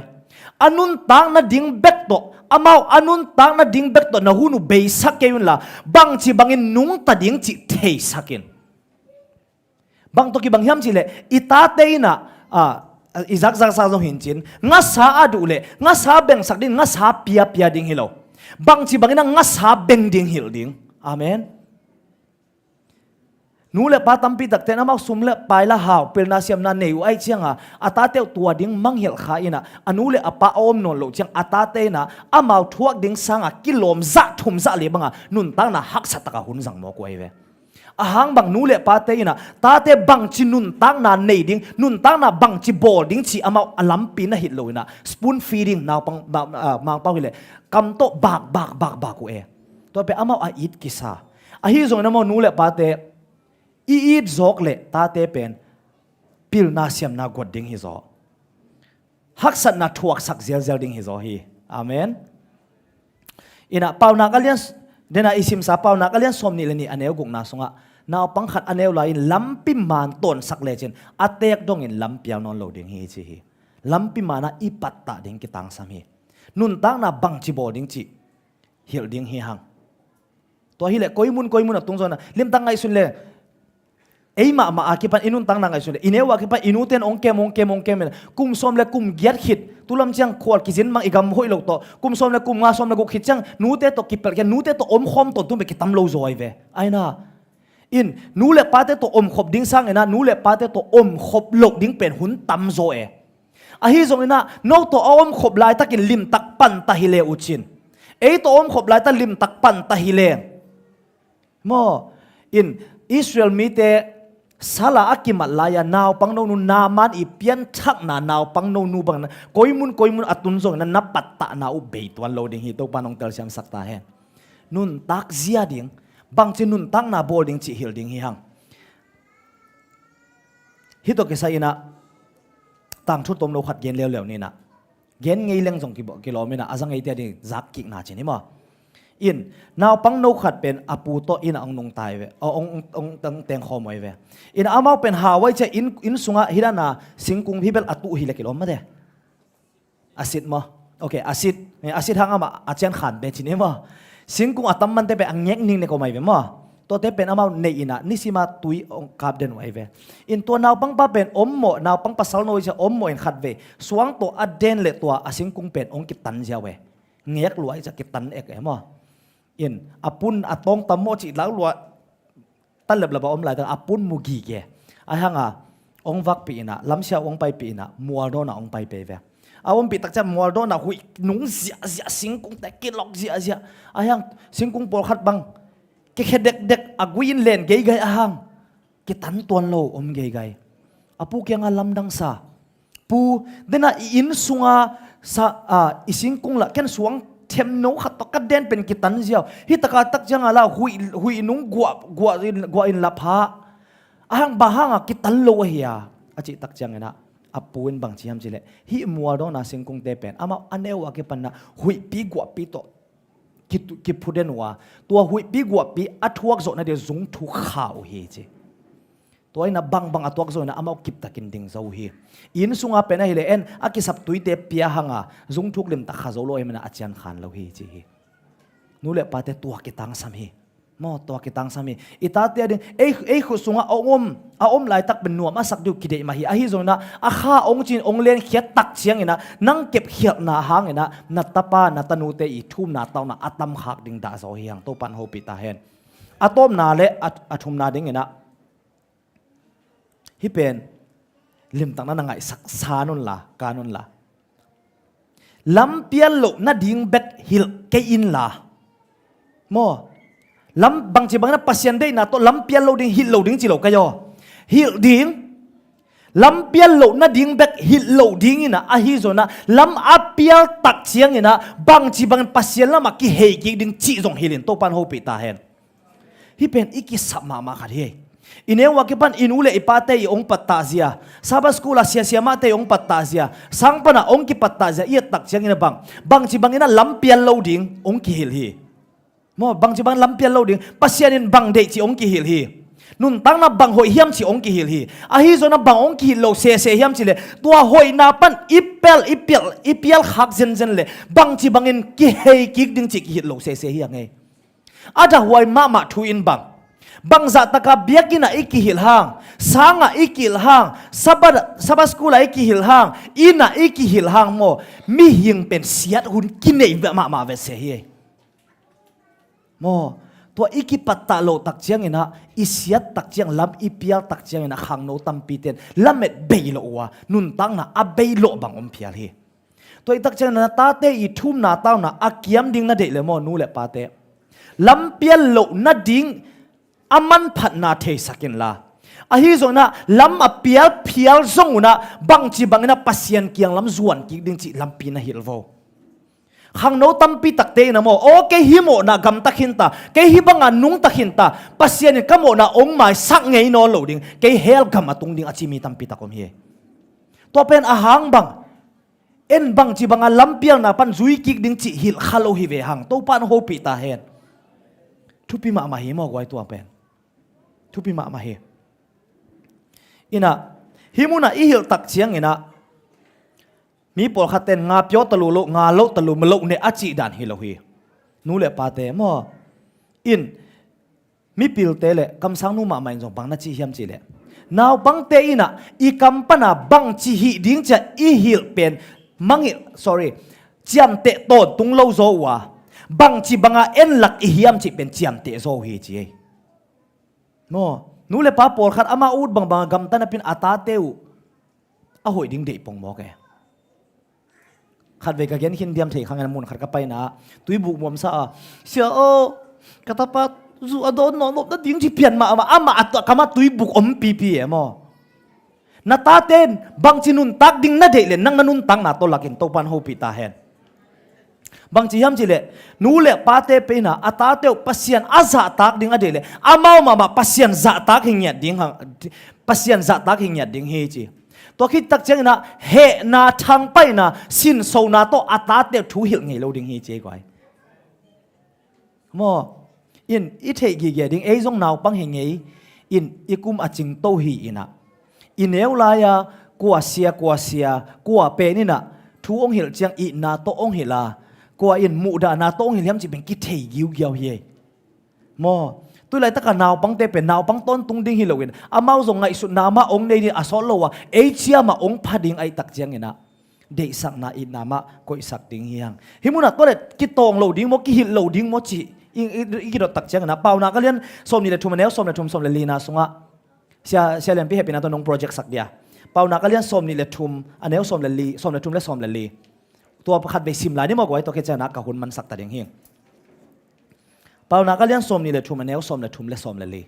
A nuntakna ding bek tawh, amau a nuntakna ding bek tawh na hun uh beisak kei unla, bangci bangin nungta ding cih theisak in. Bang tawh kibang hiam cihleh, i tate in ah, a, i zakzaksa zong hi in cin, ngasa a duh leh ngasa bengsak ding, ngasa piapia ding hi lo. Bangci bangin ah ngasa beng ding hilh ding. Amen. Nu le pa tampi takte in amau sum le pai la hau, pilna siamna nei uh ahih cianga, a tate uh tua ding mangngilh kha in ah, a nu le a pa a om nawn loh ciang a tate in ah amau thuak ding sanga kilawm zah thum zah li banga nuntakna haksa taka hun zang mawk uh ahi ve. Ahang bang nu le pate in ah tate bangci nuntakna nei ding, nuntakna bangci bawl ding cih amau a lampi na hilh lo in ah, spoon feeding, naupang, ma, a, Mangpau hileh kam tawh bak, bak, bak, bak uh e. Tua pen amau a it kisa. Ahi zongin amau nu le pate i it zawk leh tate pen pilna siamna guat ding hizaw, haksatna thuaksak zialzial ding hizaw hi. Amen. In ah Paunak a lian, dena i simsa Paunak a lian sawmnih le nih a neu gukna sungah, naupang khat a neu lai-in lampi man tawnsak lecin a teek dongin lam pial nawn lo ding hi ci hi. Lampi man ah i pattah ding kitangsam hi. Nuntakna bangci bawl ding cih hilh ding hi hang. Tua hileh koimun koimun a tungzawna limtak ngaihsun le, ei mahmah a kipan i nuntakna ngaihsun le, i neu a kipan i nute in ong kem, ong kem, ong kem in, kum sawm le kum giat khit, tulam ciang khual kizin mang i gam hoih lo tawh, kum sawm le kum nga, sawm le guk khit ciang nute tawh kipelh khia, nute tawh omkhawm tawntung bek kitam lo zaw ahi ve. Aina in, nu le pate tawh omkhop ding sangin ah nu le pate tawh omkhop loh ding pen hun tamzaw e. Ahi zongin ah no tawh a omkhop laitakin limtak panta hi le uh cin, ei tawh a omkhop laitak limtak panta hi le. Maw, in Israel mite sala a kimat lai-a naupang nonu Naaman i pianthakna naupang nonu bangin koimun koimun a tun zongin ah na pattahna uh bei tuan lo ding hi. Topa nong telsiamsak ta hen. Nuntak zia ding, Bangci nuntakna bawl ding cih hilh ding hi hang. Hih tawh kisai inah tangthu tomno khat gen leuleu ni inah. Gen ngei leng zong kilawm inah a za ngeite a ding zak kikna cin hi maw? In naupang no khat pen a pu tawh inah hong nungta hi ve, hong tengkhawm uh hi ve. Inah amau pen hau a hi ciah inn sungah hih dana singkung hih bel a tuh hi le kilawm mate. A sit maw? Ok, a sit. A sit hang amah a cian khan be cin hi maw? Singkung a tam mante pen a ngek ning ne ko mai ve maw? Tuate pen amau neih inah nisima tui hong kap den uh ahi ve. In tua naupangpa pen om mawh, naupang pasal no i cia om mawh in khat vei suang tawh a den le tua a singkung pen hong kitan ziau e. Ngek lua i cia kitan ek e maw? In a pun a tawng tam mawh cih lau lua. Tan leplap a om laitak a pun mu gige. Ahi hanga hong vakpih inah lamsia hong paipih inah mualdawnah hong paipih ve. A ompih takciang mualdawnah huih nung ziahziah singkungte kilok ziahziah. Ahi hang singkung pawlkhat bang kikhe dekdek a gui in len geigai ahang kitan tuan lo om geigai. A pu kianga lamdang sa. Pu, dena i inn sunga sa, a, i singkung lah ken suang themno khat tawh ka den pen kitan ziau. Hih taka tak cianga lah huih, huih nung guah, guah in, guah in la pha. Ahang bang hanga kitan lo ahi a, a cih tak cianginah a pu in bang ci hiam cileh hih mualdawna singkungte pen amau a neu a kipanna huihpi guahpi tawh ki, kiphu den uh a, tua huihpi guahpi a thuak zawh nading zung thuk kha uh hi ci. Tua inah bangbang a tuak zawh inah amau kiptakin ding zo uh hi. Inn sunga pen ahileh en a kisap tuite pia hanga zung thuk limtak kha zo lo ahih manah a cian khan lo hi ci hi. Nu le pate tua kitangsam hi. Maw, tua kitangsam hi. I tate a ding ei, ei khut sungah a om, a om laitak pen nuam a sak dih uh kideih mah hi. Ahi zonginah a kha ong cin ong lenkhiat tak cianginah nang kepkhialhna hanginah na tapa na tanute i thumna tauna a tamkhak ding dah zaw hi hang. Topan hopih ta hen. A tawpna le a, a thumna dinginah hih pen limtakna na ngaihsak san unla, kan unla. Lampial loh nading bek hilh kei inla. Maw? Lam, bangci bangin a Pasian deihna tawh lampial lo ding, hilh lo ding ci lo kei aw. Hilh ding. Lampial loh nading bek hilh lo dinginah ahi zonah lam a pial tak cianginah bangci bangin Pasian lamah kihei kik ding cih zong hilhin Topan hopih ta hen. Hih pen i kisap mahmah khat hi. I neu a kipan i nu le i pate i ong pattah zia, Sabbath school a siasia mahte i ong pattah zia, sang pana ong kipattah zia i et tak ciangin a bang, bangci bangin a lampial lo ding ong kihilh hi. Maw, bangci bangin lampial lo ding, Pasian in bang deih ci ong kihilh hi. Nuntakna bang hoih hiam ci ong kihilh hi. Ahi zona bang ong kihilh lo sese hiam cileh tua hoihna pan i pel, i pial, i pial khak zenzen le bangci bangin kihei kik ding ci kihilh lo sese hi a ngei. A dahhuai mahmah thu in bang, bangzah taka biakinn ah i kihilh hang, sang ah i kihilh hang, Sabbath, Sabbath school ah i kihilh hang, inn ah i kihilh hang maw, mihing pen siat hun kinei mahmah vese hi. Maw, tua i kipattah loh tak cianginah i siat tak ciang lam i pial tak cianginah khangno tampite in lamet bei loh uh a nuntakna a bei loh bang om phial hi. Tua i tak ciangin na tate i thumna tauna a kiam ding na deih le maw, nu le pate, lampial loh nading a manphatna theisak inla, ahi zonginah lam a pial phial zong unah bangci banginah Pasian kiang lam zuan kik ding cih lampi na hilh vo. Khangno tampi takte inah maw, aw kei hih mawhna gamta khinta, kei hih banga nungta khinta, Pasian in ka mawhna ong maisak ngei nawn lo ding, kei hell gam a tung ding a ci mi tampi tak om hi. Tua pen a hang bang en bangci banga lampialna pan zui kik ding cih hilh kha lo hi ve hang. Topa na hopih ta hen. Thupi mahmah hi maw guai, tua pen thupi mahmah hi. Inah hih munah i hilh tak cianginah mi pawlkhat ten nga piaw talu lo, nga loh talu, ma loh ne a cih dan hi lo hi. Nu le pate maw, in mipilte le kamsangnu mahmah in zong bang na ci hiam cihleh, naupangte inah i kam pana bangci hih ding cia i hilh pen mangilh, sorry, ciamteh tawntung lo zaw uh a, bangci banga enlak i hiam cih pen ciamteh zaw uh hi ci ei. Maw, nu le pa pawlkhat ama ut bangbanga gamta napin a tate uh a hoih ding deih pongmawk e. Khatvei ka gen khin diam thei khangin a mun khat ka paina ah tuibuk muamsa a, sia aw, ka tapa zu a dawn nawn nop nading ci pian mahmah, amah a kamah tuibuk om pipi e maw. Na tate in bangci nuntak ding na deih le nang na nuntakna tawh lakin Topan hopih ta hen. Bangci hiam cihleh, nu le pate pen a, a tate uh Pasian a zahtak ding a deih leh, amau mahmah Pasian zahtak hi ngiat ding hang, Pasian zahtak hi ngiat ding hi ci. Tua khit tak ciangin a, hehna, thangpaihna, sinsona tawh a tate uh thu hilh ngei lo ding hi ci ei guai. Maw, in i theih gige ding, ei zong naupang hi ngei in, i kum a cingto hi in a, i neu lai-a kua sia, kua sia, kua pen in a thu hong hilh ciang itna tawh hong hilh a, kua in muhdahna tawh hong hilh hiam cih pen kithei giugiau hi ei. Maw, tu laitak a naupangte pen naupang tawntung ding hi loin, amau zong ngaihsutna mah hong nei ding a sawt lo a, ei ciam a hong pha ding ahih tak ciangin a, deihsakna, itna mah koihsak ding hi hang. Hih munah tua leh kitawng lo ding maw, kihilh lo ding maw cih i, i, i kidot tak ciangin a, Paunak a lian sawmnih le thum, a neu sawm le thum, sawm le lina sungah, Sia, Sia Lianpi hehpihna tawh nong project sak dia. Paunak a lian sawmnih le thum, a neu sawm le li, sawm le thum le sawm le li. Tua khatvei sim lai ni maw guai, tua khit ciangin a ka hun mansak ta ding hi. Paunak a lian sawmnih le thum, a neu sawm le thum le sawm le li.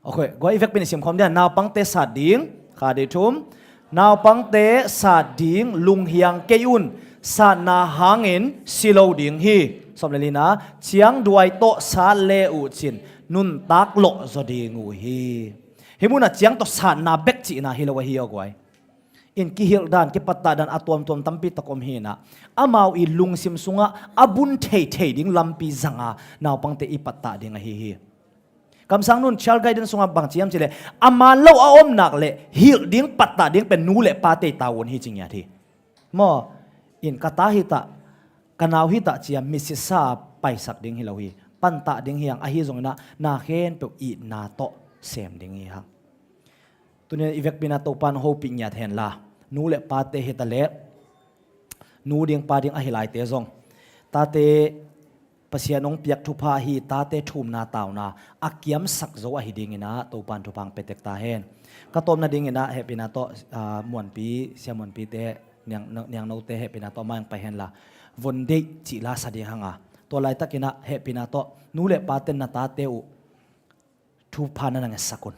Ok, guai, i vekpi in i sim khawm dia. Naupangte sat ding, kha dei thum. Naupangte sat ding lunghiang kei un, satna hangin si lo ding hi. Sawm le lina, ciangduai tawh sat le uh cin nuntak lawh zaw ding uh hi. Hih munah ciang tawh satna bek cihna hi lo ahi aw guai. In kihilh dan, kipattah dan a tuamtuam tampi tak om hi in a, amau i lungsim sungah a bun theithei ding lampi zanga naupangte i pattah ding ahi hi. Kamsang nun child guidance sungah bang ci hiam cihleh, a man lo a om nak leh hilh ding, pattah ding pen nu le pate i tavuan hi ci ngiat hi. Maw, in ka ta hi ta, ka nau hi ta ci a misisa paisak ding hi lo hi. Pantah ding hi hang, ahi zongin a na khempeuh itna tawh sem ding hi hang. Tuni in i vekpi in a Topa'n hopih ngiat hen la. Nu le pate hi ta leh, nu ding pa ding ahi laite zong, tate Pasian hong piak thupha hi, tate thumna tauna a kiamsak zo ahi dingin a Topa'n thupha hong pia tek ta hen. Ka tawpna dingin a hehpihna tawh, ah, Muanpi, Sia Muanpi te, Niang, Niangno te hehpihna tawh mai hong pai hen la. Von deih cih la sa ding hang a. Tua laitakin a hehpihna tawh nu le pate na tate uh thupha na na ngetsak un.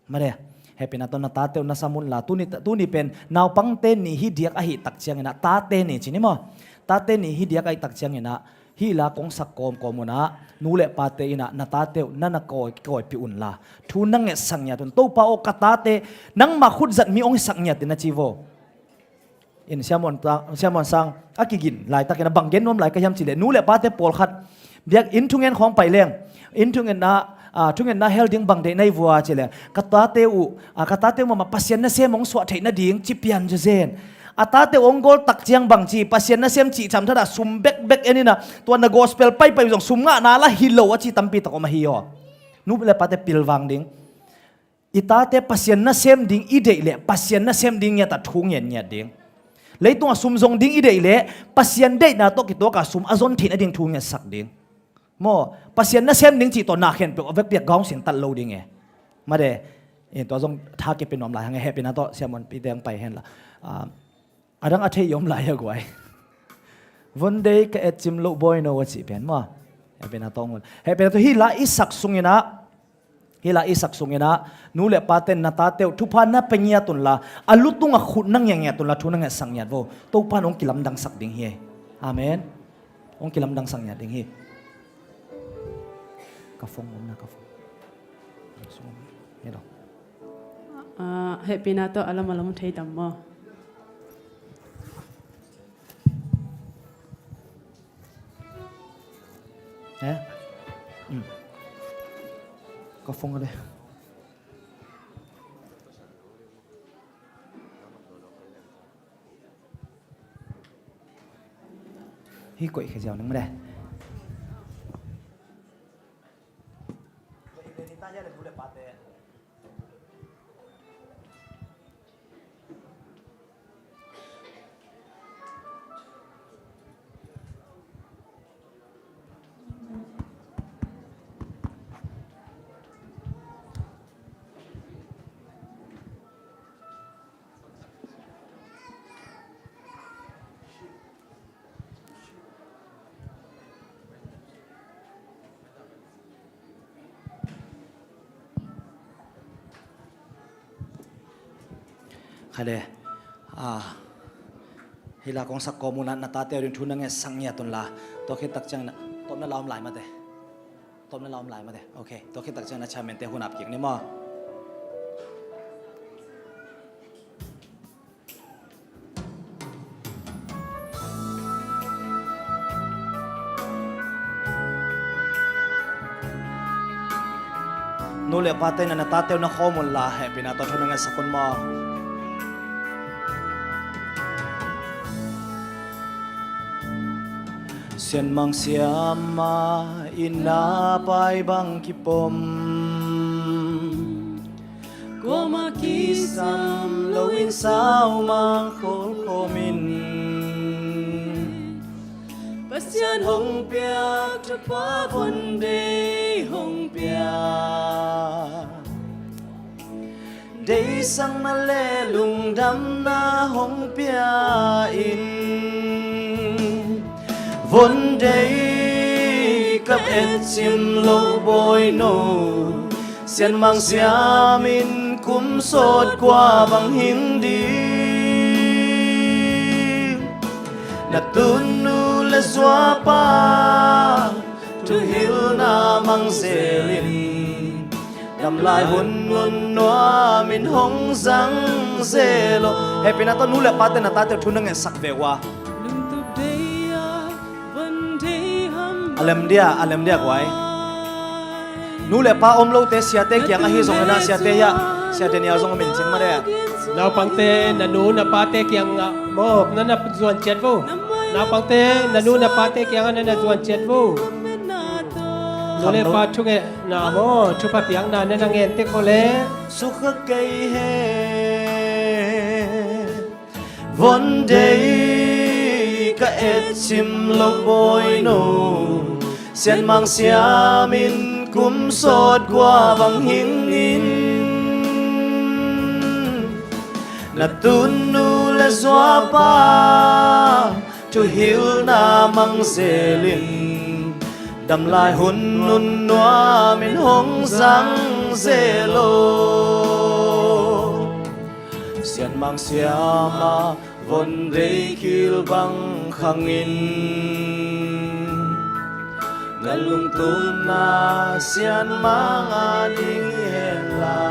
Mare, hehpihna tawh na tate uh na sam un la. Tuni, tuni pen naupangte ni hi diak ahih tak ciangin a, tate ni ci ni maw? Tate ni hi diak ahih tak ciangin a, hih la kong sak kawmkawm un a, nu le pate in a na tate uh na na kawi, kawipih un la. Thu na ngetsak ngiat un. Topa aw, ka tate nangmah khut zat mi hong hisak ngiat in, na ci vo. In Sia Muan ta, Sia Muan Sang a kigin laitakin a bang gen nuam lai ka hiam cihleh, nu le pate pawlkhat biakinn thungen khawng pai leng, inn thungetna, ah, thungetna hel ding bang deih na hi vua cihleh, ka tate uh, ah, ka tate uh mahmah Pasian nasem hong suah theih nading ci pian zawzen. A tate uh hong gawl tak ciang bang ci, Pasian nasem cih camthat a sum bekbek en in a, tua na gospel paipai zong sum ngahna la hi lo a ci tampi tak om ahi aw. Nu le pate pilvang ding. I tate Pasian nasem ding i deih leh, Pasian nasem ding ngiat a thu ngen ngiat ding. Leitungah sum zong ding i deih leh, Pasian deihna tawh kituak a sum a zon theih nading thu ngetsak ding. Maw, Pasian nasem ding cih tawh na khempeuh a vekpi a gaung sin tat lo ding e. Made, in tua zong tha kipia nuam lai hang e, hehpihna tawh Sia Muanpi te hong pai hen la. Ah, adang a thei i om lai a guai. Von dei ka et cim loh bawi no a cih pen maw. Hehpihna tawh ngun. Hehpihna tawh hih la i sak sungin a, hih la i sak sungin a, nu le pate na tate uh thupha na pia ngiat un la, a lu tungah khut na ngiat ngiat un la, thu na ngetsak ngiat vo. Topa'n hong kilamdangsak ding hi. Amen. Hong kilamdangsak ngiat ding hi. Ka phone om na, ka phone. Heh lo. Ah, hehpihna tawh a lam a lam thei tam maw? Eh? Hmm. Ka phone a de. Hih koih khia ziau ning mah de. Kha le, ah, Hih la kong sak kawm un ah na tate uh ding thu na ngetsak ngiat un la. Tua khit tak ciangin ah tawpna la om lai mate. Tawpna la om lai mate. Ok. Tua khit tak ciangin ah chairman-te hun ap kik ni maw. Nu le pate in ah na tate uh na khawm un la, hehpihna tawh thu na ngetsak un maw. Sianmang siama inn ah pai bang kipom, kuamah kisam loin saumang khol khawm in. Pasian hong piak thupha von deih hong piak, deihsakna le lungdamna hong pia in. Von deih ka etcim lo Bawinu, sianmang siamin kum sawt kua bang hing ding. Na tunnu le zuapa thuhilhna mang zelin, damlai hun nunnuamin hong zang zel aw. Hehpihna tawh nu le pate na tate uh thu na ngetsak ve uh a. A lem dia, a lem dia guai. Nu le pa om lote siate kiang ahi zongin ah siate hiah, siate nial zong om in cin mah dia. Naupangte na nu na pate kiangah maw na na zuan ciat vo. Naupangte na nu na pate kiangah na na zuan ciat vo. Nu le pa thungehna maw thupha piakna na na ngen tek maw le. Sukha kei he. Von deih ka etcim lo Bawinu, sianmang siamin kum sawt kua bang hing in. Na tunnu le zuapa thuhilhna mang zelin, damlai hun nunnuamin hong zang zel aw. Sianmang siama von deih kil bang khangin, na lungtupna sianmang a ding hi hen la.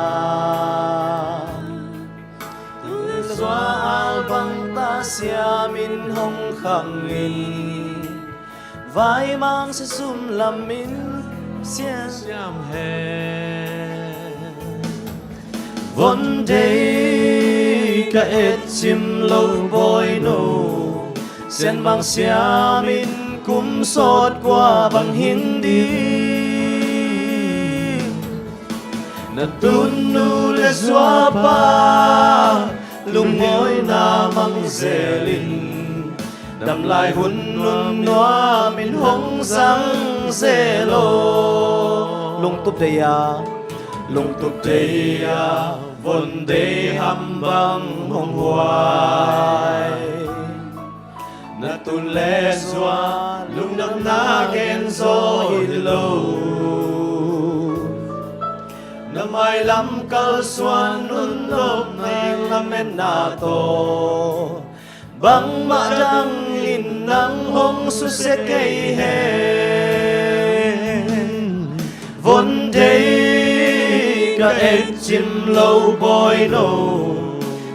Tung le zua al bang ta siamin hong khangin, vaimang sisum lamin siam siam hen. Von deih ka etcim lo Bawinu, sianmang siamin kum sawt kua bang hing ding. Na tunnu le zuapa lungawina mang zelin, damlai hun nunnuamin hong zang zel aw. Lungtup deih a, lungtup deih a von deih ham bang hong huai. Na tun le zua lungdamna gen zaw hi lo. Na mailam kalsuan nunnopna lametna tawh bangmah dangin nang hong susia kei hen. Von deih ka etcim lo Bawinu,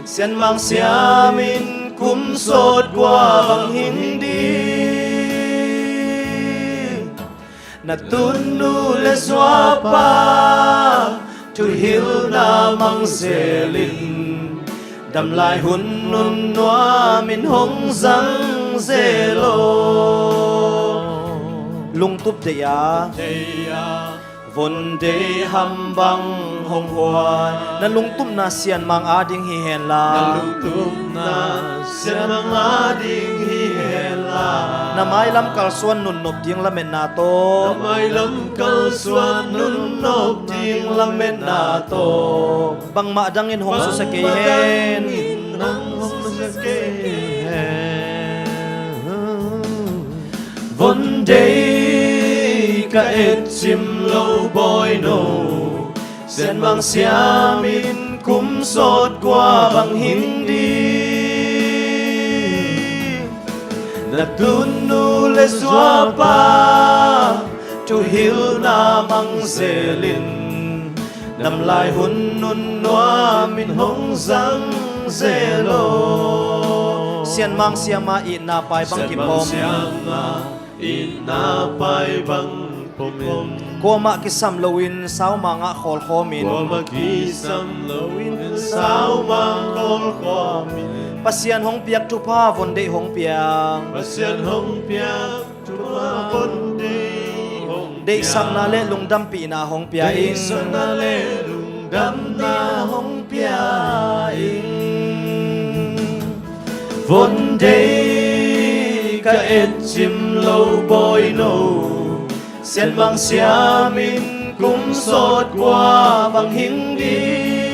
sianmang siamin kum sawt kua bang hing ding. Na tunnu le zuapa thuhilhna mang zelin, damlai hun nunnuamin hong zang zel aw. Lungtup deih a, von deih ham bang hong huai. Na lungtupna sianmang a ding hi hen la. Na lungtupna sianmang a ding hi hen la. Na mailam kalsuan nunnop ding lametna tawh. Na mailam kalsuan nunnop ding lametna tawh. Bangmah dangin hong susia kei hen. Bangmah dangin nang hong susia kei hen. Von deih ka etcim lo Bawinu, sianmang siamin kum sawt kua bang hing ding. Na tunu le zuapa thuhilhna mang zelin, damlai hun nunnuam in hong zang zel o. Sianmang siama itna pai bang kipom. Sianmang siama itna pai bang pom in. Kuamah kisam loin saumang ah khawlkhawm in. Kuamah kisam loin saumang khawlkhawm in. Pasian hong piak thupha von deih hong piak. Pasian hong piak thupha von deih hong piak. Deihsakna le lungdampihna hong pia in. Deihsakna le lungdamna hong pia in. Von deih ka etcim lo bawi no, sianmang siamin kum sawt kua bang hing ding.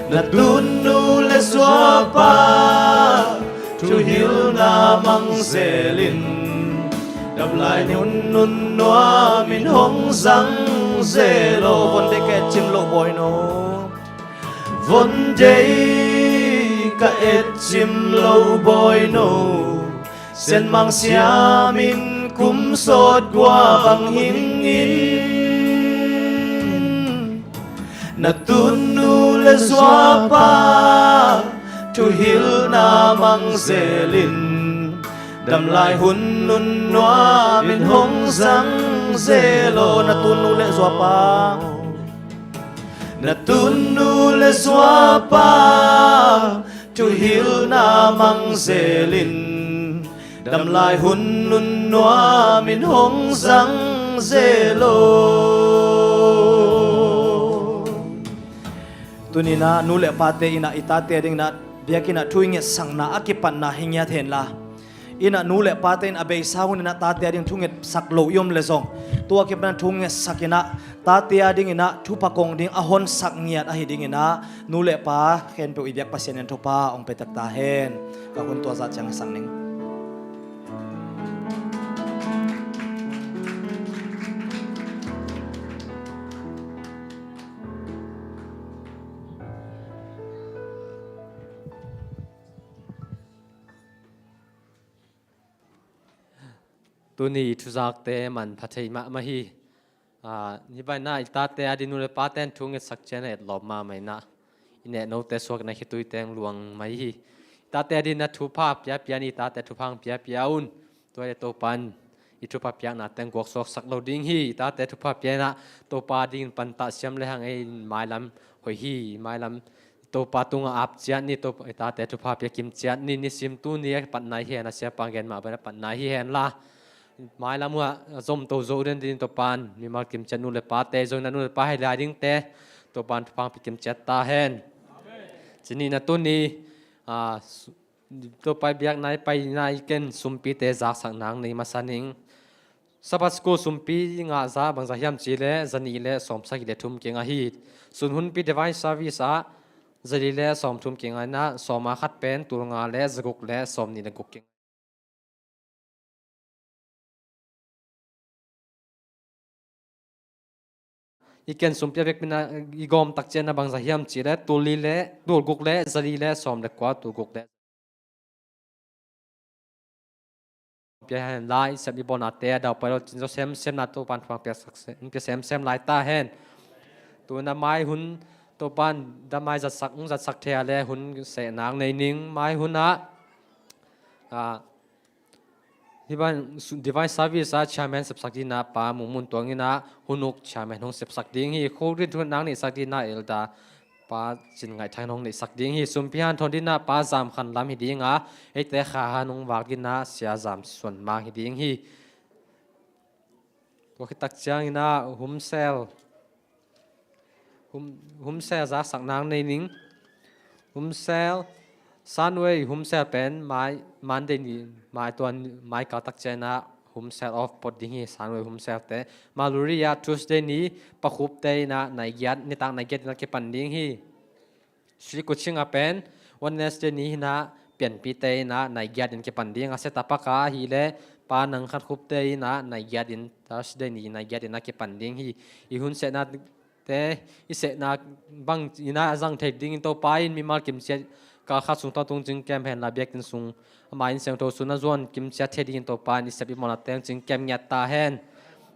Na tunu le zuapa thuhilhna mang zelin, damlai hun nunnuam in hong zang zel o. Von deih ka etcim lo bawi no. Von deih ka etcim lo bawi no, sianmang siamin kum sawt kua bang hing in. Na tunu le zuapa thuhilhna mang zelin, damlai hun nunnuam in hong zang zel o. Na tunu le zuapa. Na tunu le zuapa thuhilhna mang zelin, damlai hun nunnuam in hong zang zel o. Tuni-in ah nu le pate in ah i tate adingin ah biakinn ah thu i ngetsakna a kipatna hi ngiat hen la, in ah nu le pate in a beisa hun in ah tate ading thu ngetsak lo i om leh zong, tua kipan thu ngetsak in ah tate adingin ah thupha kong ding a honsak ngiat ahi dingin ah nu le pa khempeuh i biak Pasian in thupha hong pia tek ta hen. Ka hun tua zah ciang sak ning. Tuni i thuzakte manpha thei mahmah hi. Aa, hih bangin ah i tate ading nu le pate in thu ngetsak ciang a etlawm mahmah in ah i nehnote suak in ah khitui teng luang mai hi. I tate adingin ah thupha piapia ni, i tate thupha hong piapia un. Tua hi leh Topa in i thupha piakna teng guaksuaksak lo ding hi. I tate thupha pia in ah Topa adingin pantah siam lehang ei mailam hoih hi. Mailam Topa tungah ap ciat ni, Topa, i tate thupha pia kim ciat ni, nisim tuni a patna hi hen, a siapa in gen mah bangin a patna hi hen la. Mailam uh ah a zomto zo den dingin Topa in mimal kim ciat nu le pate, zong in ah nu le pa hi lai dingte Topa in thupha hong pia kim ciat ta hen. Ci ni in ah tuni, aa, su-, Topa i biakna i paina i ken sumpite zaksak nang nei masa ning. Sabbath School sumpi ngah zah bangzah hiam cih leh zanih le sawmsagih le thum kingah hi. Sun hunpi Divine Service ah zali le sawmthum kingah in ah, sawm ah khat pen tul nga le zaguk le sawmnih le guk kingah. I ken sumpi a vekpi in ah i gawm tak ciang a bangzah hiam cih leh tul li le, tul guk le zali le sawm le kua, tul guk le pia hen la, i sep i bawnate a daupai lo cin zo semsem na Topa in thupha piaksak se-, pia semsem lai ta hen. Tu in ah mai hun Topa in damai zatsak, hong zatsak thei a leh hun seh nang nei ning. Mai hun ah, aa, hih bang su-, Divine Service ah chairman sepsak dingin ah Pa Mung Mun Tuang in ah hun uk chairman hong sepsak ding hi. Khukdin thu nang neihsak dingin ah Elder Pa Cin Ngaih Thang in hong neihsak ding hi. Sumpi hanthawn dingin ah Pa Zam Khan Lam hi ding a, eite kha han hong vak dingin ah Sia Zam Suan Mang hi ding hi. Tua khit tak ciangin ah humsel, hum-, humsel zaksak nang nei ning. Humsel, Sunway humsel pen mai, Monday ni, mai tuan, mai kal tak ciang ah humsel off phot ding hi, Sunway humsel te. Maluri ah Tuesday ni, Pa Khup te in ah nai giat, nitak nai giat in ah kipan ding hi. Sri Kuching ah pen Wednesday ni hi in ah pianpite in ah nai giat in kipan ding a, Setapak ah hi leh Pa Nang Khan Khup te in ah nai giat in, Thursday ni nai giat in ah kipan ding hi. I hun sehna te, i sehna bang in ah a zang thei dingin Topa in mimal kim ciat kal khat sung tawh tung cing kem hen la, biakinn sung ama inn siangtho sung na zuan kim ciat thei dingin Topa in i sep i mawhna teng cing kem ngiat ta hen.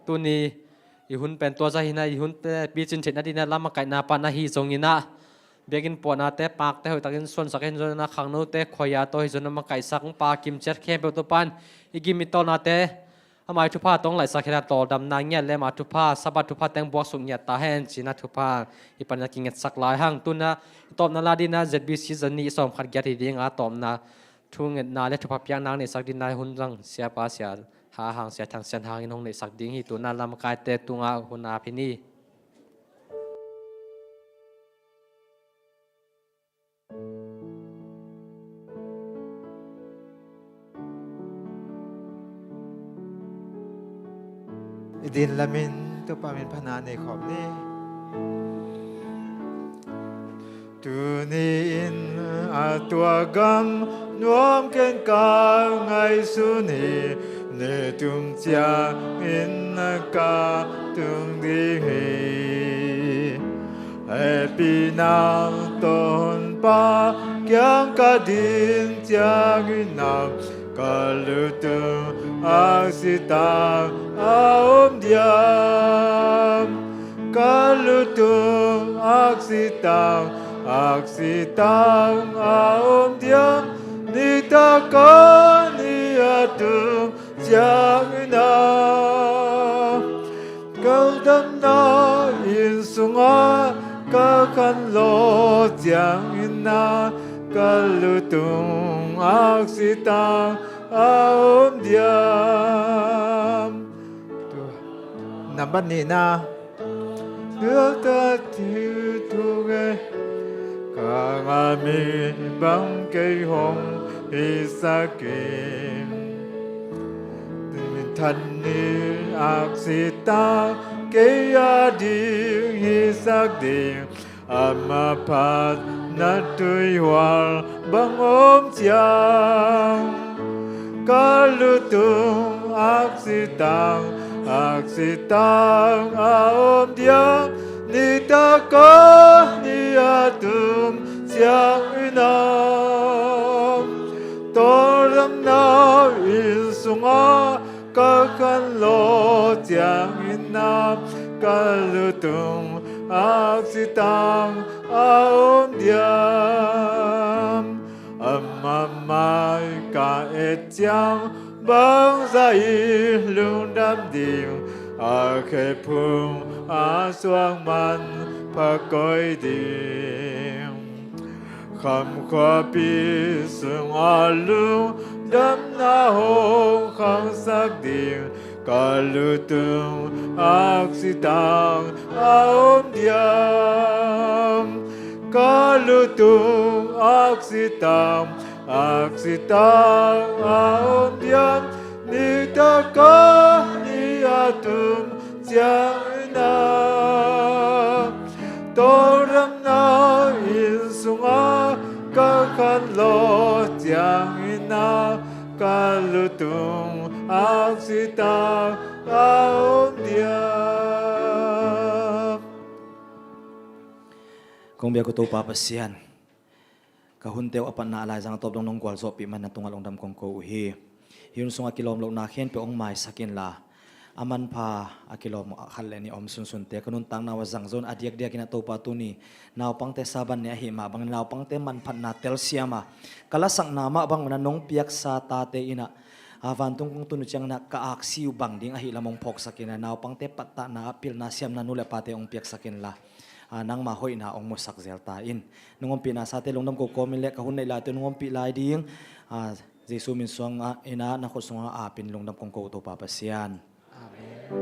Tuni i hun pen tua zah hi na, i hun te picin theihna dingin a lamakaihna pan ahi zongin ah, biakinn puahnate, pakte hoihtakin suansak in zongin ah, khangnote, khuaia tawh hi zongin a makaihsak pa kim ciat khempeuh Topa in i gim i tawlnate ama i thupha tawh hong laihsak hen la, tawldamna ngiat le ama thupha, Sabbath thupha teng buaksuk ngiat ta hen ci-in ah thupha i panin a kingetsak lai hang. Tu-in ah i tawpna la dingin ah Z B C zani sawm khat giat hi ding a, tawpna thungetna le thupha piakna neihsak dingin ah hun zang Siapa Sia Ha Hang, Sia Thang Sian Hang in hong neihsak ding hi. Tu-in ah lamkaite tungah hun ap hi ni. I din lamin Topa min phatna nei khawm ni. Tuni-in a tua gam nuam ken ka ngaihsun hi, ni tung ciangin ka tung ding hi. Hehpihna tawh Honpa kiang ka din ciangin ah, ka lutung aksi tang a om diam. Ka lutung aksi tang, aksi tang a om diam. Nitak a ni a tung ciangin ah, ka damna inn sungah ka khanlawh ciangin ah, ka lutung aksi tang a om diam. Tua, nambat nihna. Tua ta thil thu nge, ka ngah mi bang kei hong hisak in. Than ni aksi tang kei a ding hisak ding, ama phatna tuihual bang om ciang. Ka lutung aksi tang, aksi tang a om diam. Nitak a ni a tung ciangin ah, tawldamna inn sungah ka khanlawh ciangin ah, ka lutung aksi tang a om diam. Ama mai ka et ciang, bangzah in lungdam ding, a khephung a suang manpha koih ding. Khamkhuapi sungah lungdamna hong khangsak ding, ka lutung aksi tang a om diam. Ka lutung aksi tang, aksi tang a om diam. Nitak a ni a tung ciangin ah, tawldamna inn sungah ka khanlawh ciangin ah, ka lutung aksi tang a om diam. Kong biak uh Topa Pasian, ka hunte uh a patna a laizang a tawp dong nong gualzawhpih manin na tungah lungdam kong ko uh hi. Hih hun sungah kilawm lohna khempeuh hong maisak inla, a manpha a kilawm a khat le nih a om sunsunte ka nuntakna uh a zang zo in, a diakdiakin ah Topa tuni naupangte Sabbath ni ahih mah bangin naupangte manphatna telsiam a, ka lasakna mah bang un ah nong piaksa tate in ah, a vantung kong tun uh ciangin ah ka aksi uh bang ding ahih lam hong phawksak in ah, naupangte pattahna ah pilna siamna nu le pate hong piaksak inla, a, nangma hoihna hong musak zel ta in. Nong ompihna sate lungdam ko kawmin le ka hun neih laite nong ompih lai ding, a, Jesu min suang ah in ah na khut sungah apin lungdam kong ko uh Topa Pasian. Amen.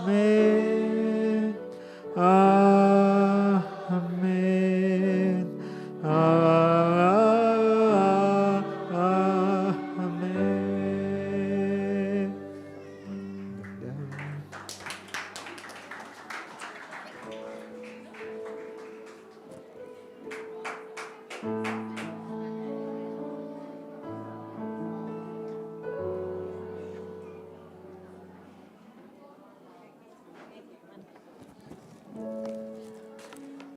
Amen. Amen.